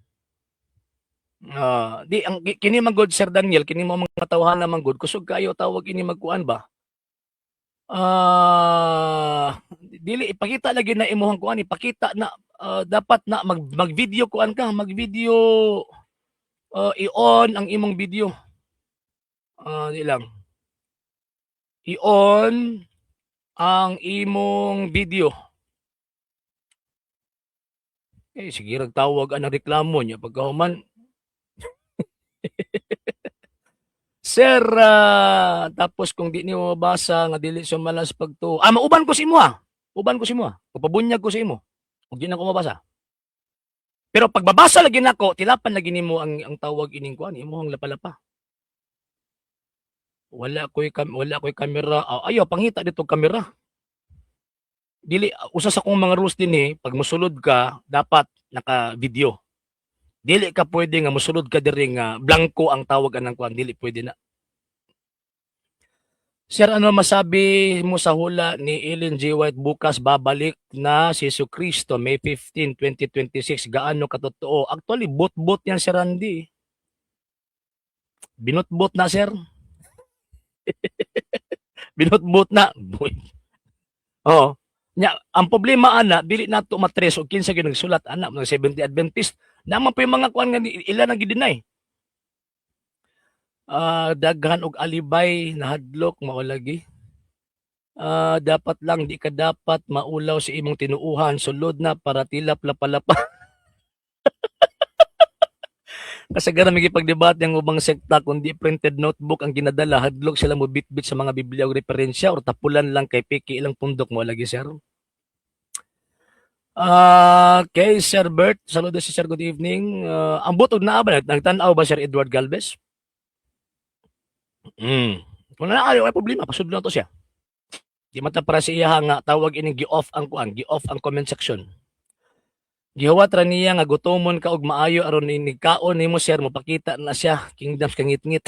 Ah, di ang kini man good, Sir Daniel, kini mo mga tawhana man good, kusog kayo tawag ini magkuan ba? Ah, dili ipakita lagi na imuhang kuan, ipakita na dapat na mag-video kuan ka, mag-video, i-on ang imong video. Ah, di lang. I-on ang imong video. Eh, sige rag tawag ang reklamo niya pagkahuman. Sir, tapos kung di nimo mabasa nga dili sumala sa pagtuo. Ah, mauban ko sa imo ah. Uban ko sa imo ah. Papabunyag ko sa imo. Ug di na ko mabasa. Pero pagbabasa lagi nako, tilapan lagi nimo ang tawag ining kuan, imong lapalapa. Wala ko'y kamera. Ah, ayaw pangita dito kamera. Dili usa sa akong mga rules dinhi, pag mosulod ka dapat naka-video. Dili ka pwede nga mosulod ka diri nga blanko ang tawag anang kuan, dili pwede na. Sir, ano masabi mo sa hula ni Ellen G. White, bukas babalik na si Kristo, May 15, 2026? Gaano katotoo? Actually, bot-bot yan si Randy. Binot-bot na, sir. Binot-bot na. Boy. Oo. Nya, ang problema ana, dili nato ma-trace og kinsa gyud nagsulat ana, mga Seventh Adventist. Naman po yung mga kuan nga ila nang gi-deny. Ah, daghan og alibay, nahadlok mao lagi. Ah, dapat lang di ka dapat maulaw sa imong tinuuhan, sulod na para tilap lapa-lapa. Kasagaran may gipagdebate ang ubang sekta, kundi printed notebook ang ginadala, hadlok sila mo bitbit sa mga Biblia og referensya or tapulan lang kay piki ilang pundok, mo lagi, sir. Ah, okay, Sir Bert, saludo si Sir, good evening. Ambot og naa ba nagtan-aw ba, Sir Edward Galvez? Kung naa ay problema, pasudlo na to siya. Di man ta para sa iya nga tawag ining gi-off ang kuan, gi-off ang comment section. Gihuwat ra niya nga gutomon ka og maayo aron inig kaon nimo, sir, mopakita na siya kingdoms kangitngit.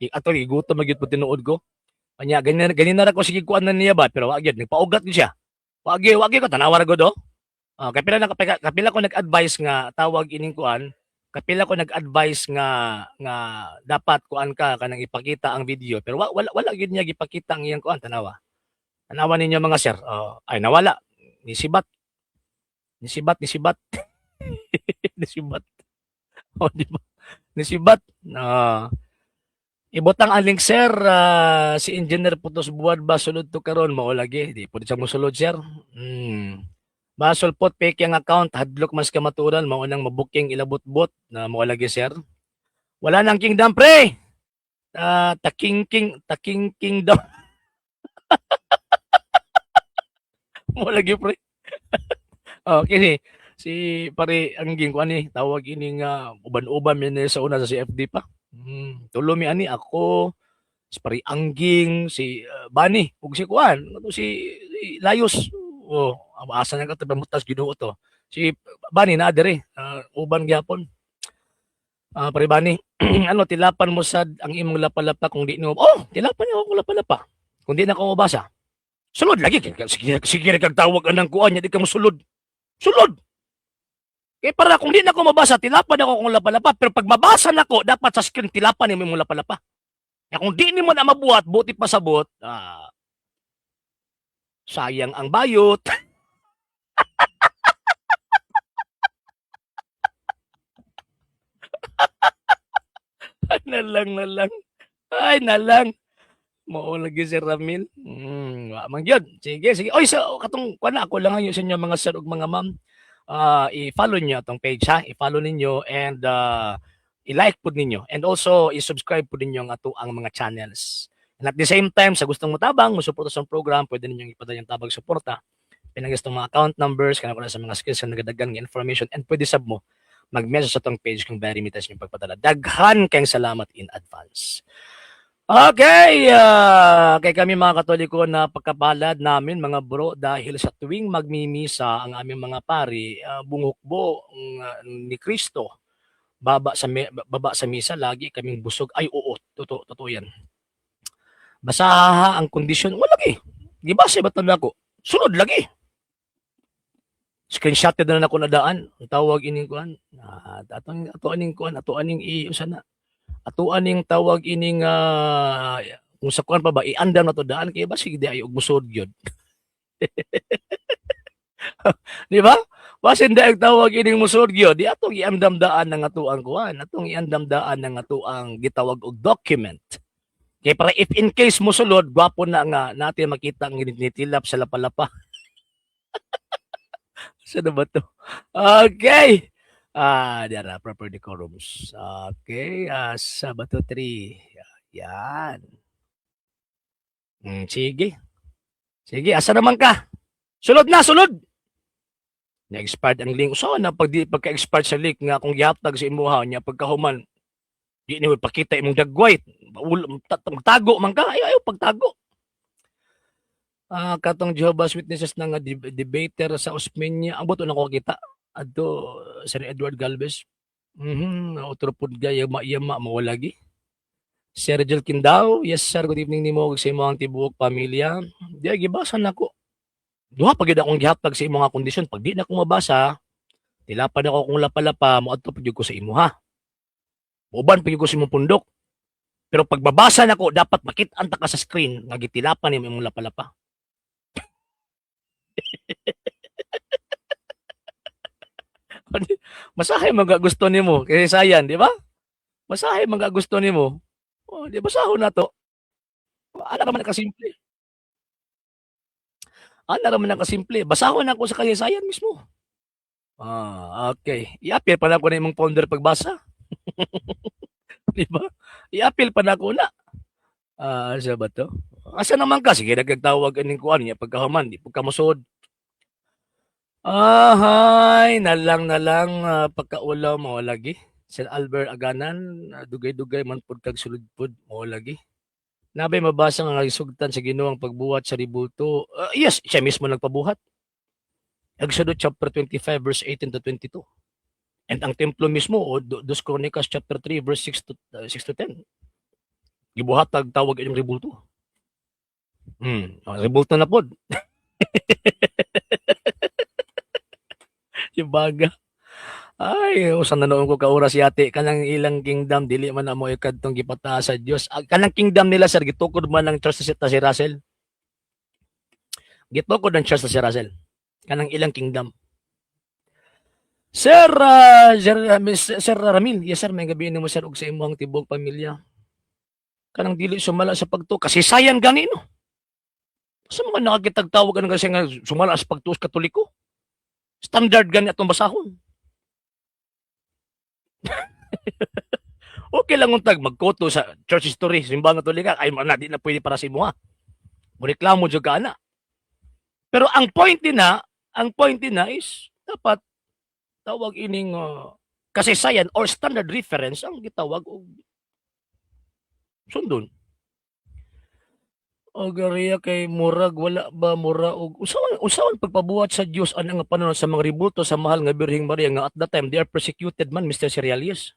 Ato gutom magyud po tinuod ko. Anya ganyan ganyan na ra ko, sige kuan na niya ba, pero wa gyud nagpaugat gyud siya. Wa gyud ko tanawa ra gud oh. Ah, kapila na kapila ko nag-advise nga tawag ining kuan, kapila ko nag-advise nga dapat kuan ka kanang ipakita ang video, pero wala gyud niya gipakita ang iyang kuan, tanawa. Tanawa ninyo, mga sir. Oh, ay, nawala. Nisibat. Nisibat, nisibat. Nisibat. Oh, di ba? Nisibat. Ah. Ibutang ang link, sir, si Engineer Putos Buwad ba sulod to karon? Mao lagi, di pud siya mosulod, sir. Basol pot fake ang account, hadlok mas kamaturan, mao nang mabuking ilabot-bot na, mao lagi, sir. Wala nang kingdom, pre. Ah, taking king taking kingdom. Mao lagi, pre. Oh, kini si pare angging kuan ni tawag ini nga uban-uban mi ni sa una sa CFD pa. Tulo mi ani, ako, si pare Angging, si Bani ug si kuan, si Layos. Oh, asa na ka pamutas Ginoo to. Si Bani naa diri, uban gyapon. Ah, pare Bani, ano, tilapan mo sad ang imong lapalapa kung di no. Oh, tilapan niyo ako lapalapa. Kung di na ko mabasa. Sulod lagi, sige sige kag tawag anang kuan nya di ka mosulod. Sulod. Kay para kung di na ko mabasa, tilapan ako kung lapalapa. Pero pag mabasa nako, dapat sa screen tilapan nimo imong lapalapa. Kaya kung di nimo na mabuhat, buti pasabot, sayang ang bayot. Ay, nalang, nalang. Ay, nalang. Mao lagi si Ramil. Wa man gyud. Sige, sige. Oy, sa katong kuan na ako lang ang sa inyo, mga sir ug mga ma'am. I-follow niyo atong page ha. I-follow ninyo and i-like pud ninyo and also i-subscribe pud ninyo ang ato ang mga channels. And at the same time, sa gustong motabang, mosuporta sa program, pwede ninyong ipadala yung tabang suporta. Pinagis mga account numbers, kana ko na sa mga skills na nagadagan nga information, and pwede sab mo mag-message sa atong page kung very mitas yung pagpadala. Daghan kayong salamat in advance. Okay, kay kami mga Katoliko na pagkapalad namin, mga bro, dahil sa tuwing magmimisa ang aming mga pari, bunghukbo ni Kristo baba sa misa, lagi kaming busog. Ay oo, totoo totoo yan. Basaha ang kondisyon, wala lagi. Gibasa ba ako? Sunod lagi. Screenshot na nako na daan. Ang tawag ining kuan. Atong ato aning kuan, ato aning i usa na. Ato aning tawag ining kung sa kuan pa ba iandam na to daan kay basig di ay og musod gyud. Di ba? Basin di ay tawag ining musod gyud, di atong iandam daan ng atoang kuan, atong iandam daan ng atoang gitawag og document. Kay para if in case mosulod, gwapo na nga natin makita ang nitilap sa lapalapa. Saan na ba to? Okay. Ah, dara proper decorums. Okay, Sabado 3. Yan. Sige. Sige, asa naman ka? Sulod na, sulod. Na-expired ang link. So na pag di pagka-expired sa link nga kung gihatag sa imuha niya pagkahuman di ni pakita imong dagway. Tago man ka, ayo ayo pagtago. Ah, katong Jehovah's Witnesses na nga debater sa Osmeña, ang buto na ko kita. Adto Sir Edward Galvez. Otro pud gay yama mao lagi. Sir Rigel Kindao, yes sir, good evening nimo ug sa imong tibuok pamilya. Di gibasa nako. Duha pa gyud akong gihatag sa imong nga kondisyon. Pag di na ko mabasa, tilapan ako kung lapa-lapa, moadto pa gyud ko sa imo ha. Uban pa gyud ko sa imong pundok. Pero pagbabasa nako, dapat makit-an ta ka sa screen nga gitilapan nimo imong lapa-lapa. Masahay man gusto nimo kay sayan, di ba? Masahay man gusto nimo. Oh, di basahon nato. Ana ra man kasimple. Ana ra man kasimple. Basahon nako sa kasaysayan mismo. Ah, okay. I-appeal pa nako na imong founder pagbasa. Di ba? I-appeal pa nako na. Ah, asa ba to? Asa naman ka? Sige, nagtawag aning kuan niya pagkahuman, di pagka mosod. Ahay, nalang pagkaulaw mao lagi. Sir Albert Aganan, dugay-dugay man pud kag sulod pud mao lagi. Nabay mabasa nga gisugtan sa Ginoo ang pagbuhat sa rebulto. Yes, siya mismo nagpabuhat. Exodus chapter 25 verse 18 to 22. And ang templo mismo o Dos Chronicles chapter 3 verse 6 to 10. Gibuhat tag tawag inyong rebulto. Oh, rebulto na pod. Yung baga. Ay, usan na noon ko ka oras yati kanang ilang kingdom dili man na mo ikadtong gipataas sa Dios. Ah, kanang kingdom nila sir, gitukod man ng church sa si Russell. Gitukod ng church sa si Russell. Kanang ilang kingdom. Sir Ramil, yes sir, may gabi nimo sir ug sa imong tibuok pamilya. Kanang dili sumala sa pagtuo kasi sayan gani no. Sa mga nakakitag tawag ano kasi nga sumala sa pagtuo sa Katoliko. Standard gani atong basahon. Okay lang untag magkoto sa church history, simbahan Katolika, ay na di na pwede para sa imo ha. Moreklamo jud ka ana. Pero ang point din na is dapat tawag ining kasaysayan or standard reference ang gitawag og sundon. O gariya kay murag wala ba mura og usawan pagpabuhat sa Dios ana nga panahon sa mga rebulto sa mahal nga Birheng Maria nga at that time they are persecuted man, Mr. Seriales.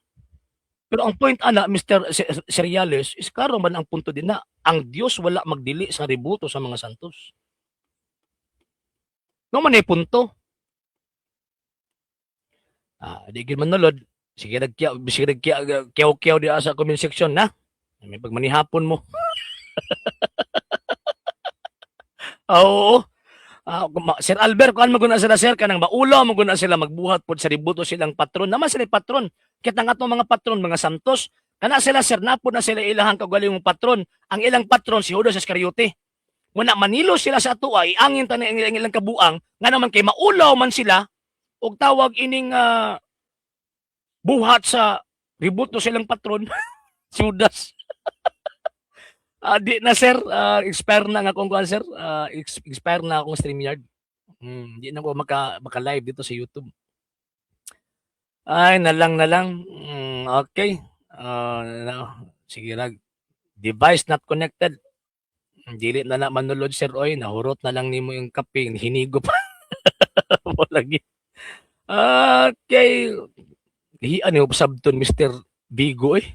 Pero ang point ana, Mr. Seriales, is klaro man ang punto din na ang Dios wala magdili sa rebulto sa mga santos. No man ay punto. Ah, di gid manulod. Sige nagkiyaw kiyaw-kiyaw di sa comment section na. May pagmanihapon mo. Oo. Ah, Sir Albert, kuan man guna sila sir kanang maulaw man guna sila magbuhat pod sa rebulto silang patron. Naman sila patron. Kita nga atong mga patron mga santos. Kana sila sir napod na sila ilahang kaugalingong patron. Ang ilang patron si Judas Iscariote. Muna manilo sila sa atoa, iangin ta ang ilang kabuang nga naman kay maulaw man sila og tawag ining buhat sa rebulto silang patron si Judas. Di na sir, expire na nga akong kuan sir, expire na akong StreamYard. Di na ko maka live dito sa YouTube. Ay, nalang na lang. Okay. Na, sige rag. Device not connected. Dili na na manulod sir oy, nahurot na lang nimo yung kape, hinigo pa. Wala lagi. Okay. Hian ni sabton Mr. Bigo eh.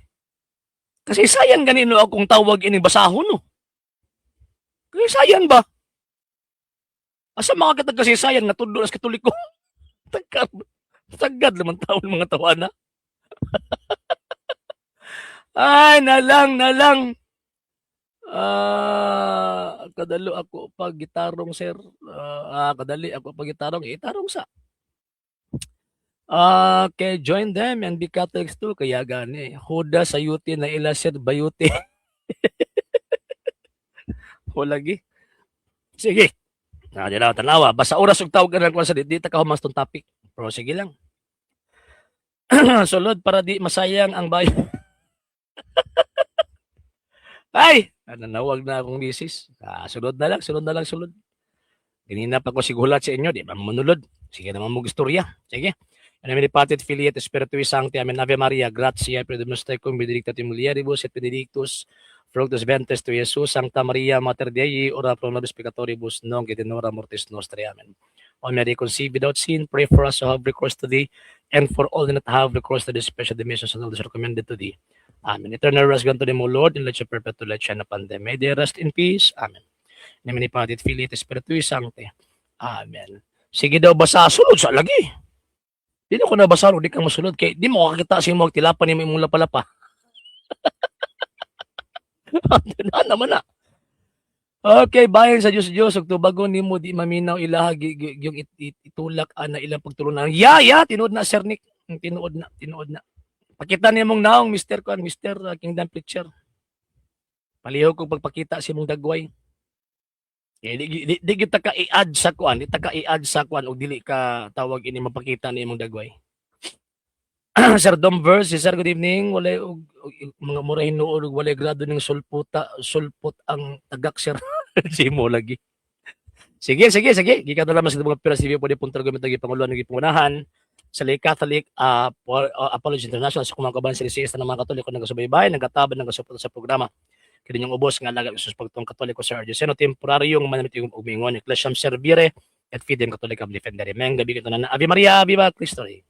Kasi sayan ganino akong tawag ining basahon no. Kasi sayan ba? Asa mga katag kasi sayan nga tudlo sa Katoliko. Tagad. Sagad naman taon mga tawana. Ay, nalang, nalang. Ah, kadalo ako pag gitarong sir. Kadali ako pag gitarong, itarong sa. Okay, join them and be Catholics too. Kaya gani. Huda sa yuti na ila sir bayuti. Wala gi. Sige. Na di lang tanawa. Basta oras ug tawag ka sa di ta ka humas tong topic. Pero sige lang. Sulod para di masayang ang bayan. Ay, nanawag na akong misis. Ah, sulod na lang, sulod na lang, sulod. Ganina pa ko sigulat sa inyo, di ba manulod? Sige naman mo istorya. Sige. In nomine Patris Filii et Spiritui Sancti. Amen. Ave Maria, gratia plena Dominus tecum, benedicta tu in mulieribus et benedictus fructus ventris tui, Iesus. Sancta Maria, Mater Dei, ora pro nobis peccatoribus, nunc et in hora mortis nostrae. Amen. O Mary, conceived without sin, pray for us who have recourse to thee, and for all that have recourse to this special missions and all those recommended to thee. Amen. Eternal rest grant to them, O Lord, and let your perpetual light shine upon them. May they rest in peace. Amen. In nomine Patris et Filii et Spiritui Sancti. Amen. Sige daw, basa sulod sa lagi. Di na ko nabasa, di ka mosulod kay di mo kakita sa imong tilapan nimo imong lapalapa. Na naman na. Okay, bahin sa Diyos Diyos ug tubagon nimo di maminaw ilaha yung itulak ana ilang pagtulunan. Ya, tinuod na, Sir Nick. Tinuod na, tinuod na. Pakita nimong naong, Mr. Kuan, Mr. Kingdom Preacher. Palihog kog pagpakita sa imong dagway. Eh, di kita ka i-add sa kuan, di ta ka i-add sa kuan og dili ka tawag ini mapakita ni imong dagway. Sir Domverse, si Sir, good evening. Walay og mga mura hinuod og walay grado ning sulputa, sulpot ang tagak, sir. Simo lagi. Sige, sige, sige. Gikan na lamang sa mga pira CV po di punto gamit ang panguluhan ng gipangunahan sa Lay Catholic Apology International sa kumang kaban sa ng mga Katoliko nagasubaybay, nagataban, nagasuporta sa programa. Kini yung ubos nga alagad Jesus pagtuong Katoliko sa Argentino temporaryong manamit yung umingon Ecclesiam Servire et Fidem Catholicam Defendere. Maayong gabii kita na. Ave Maria, Viva Cristo Rey.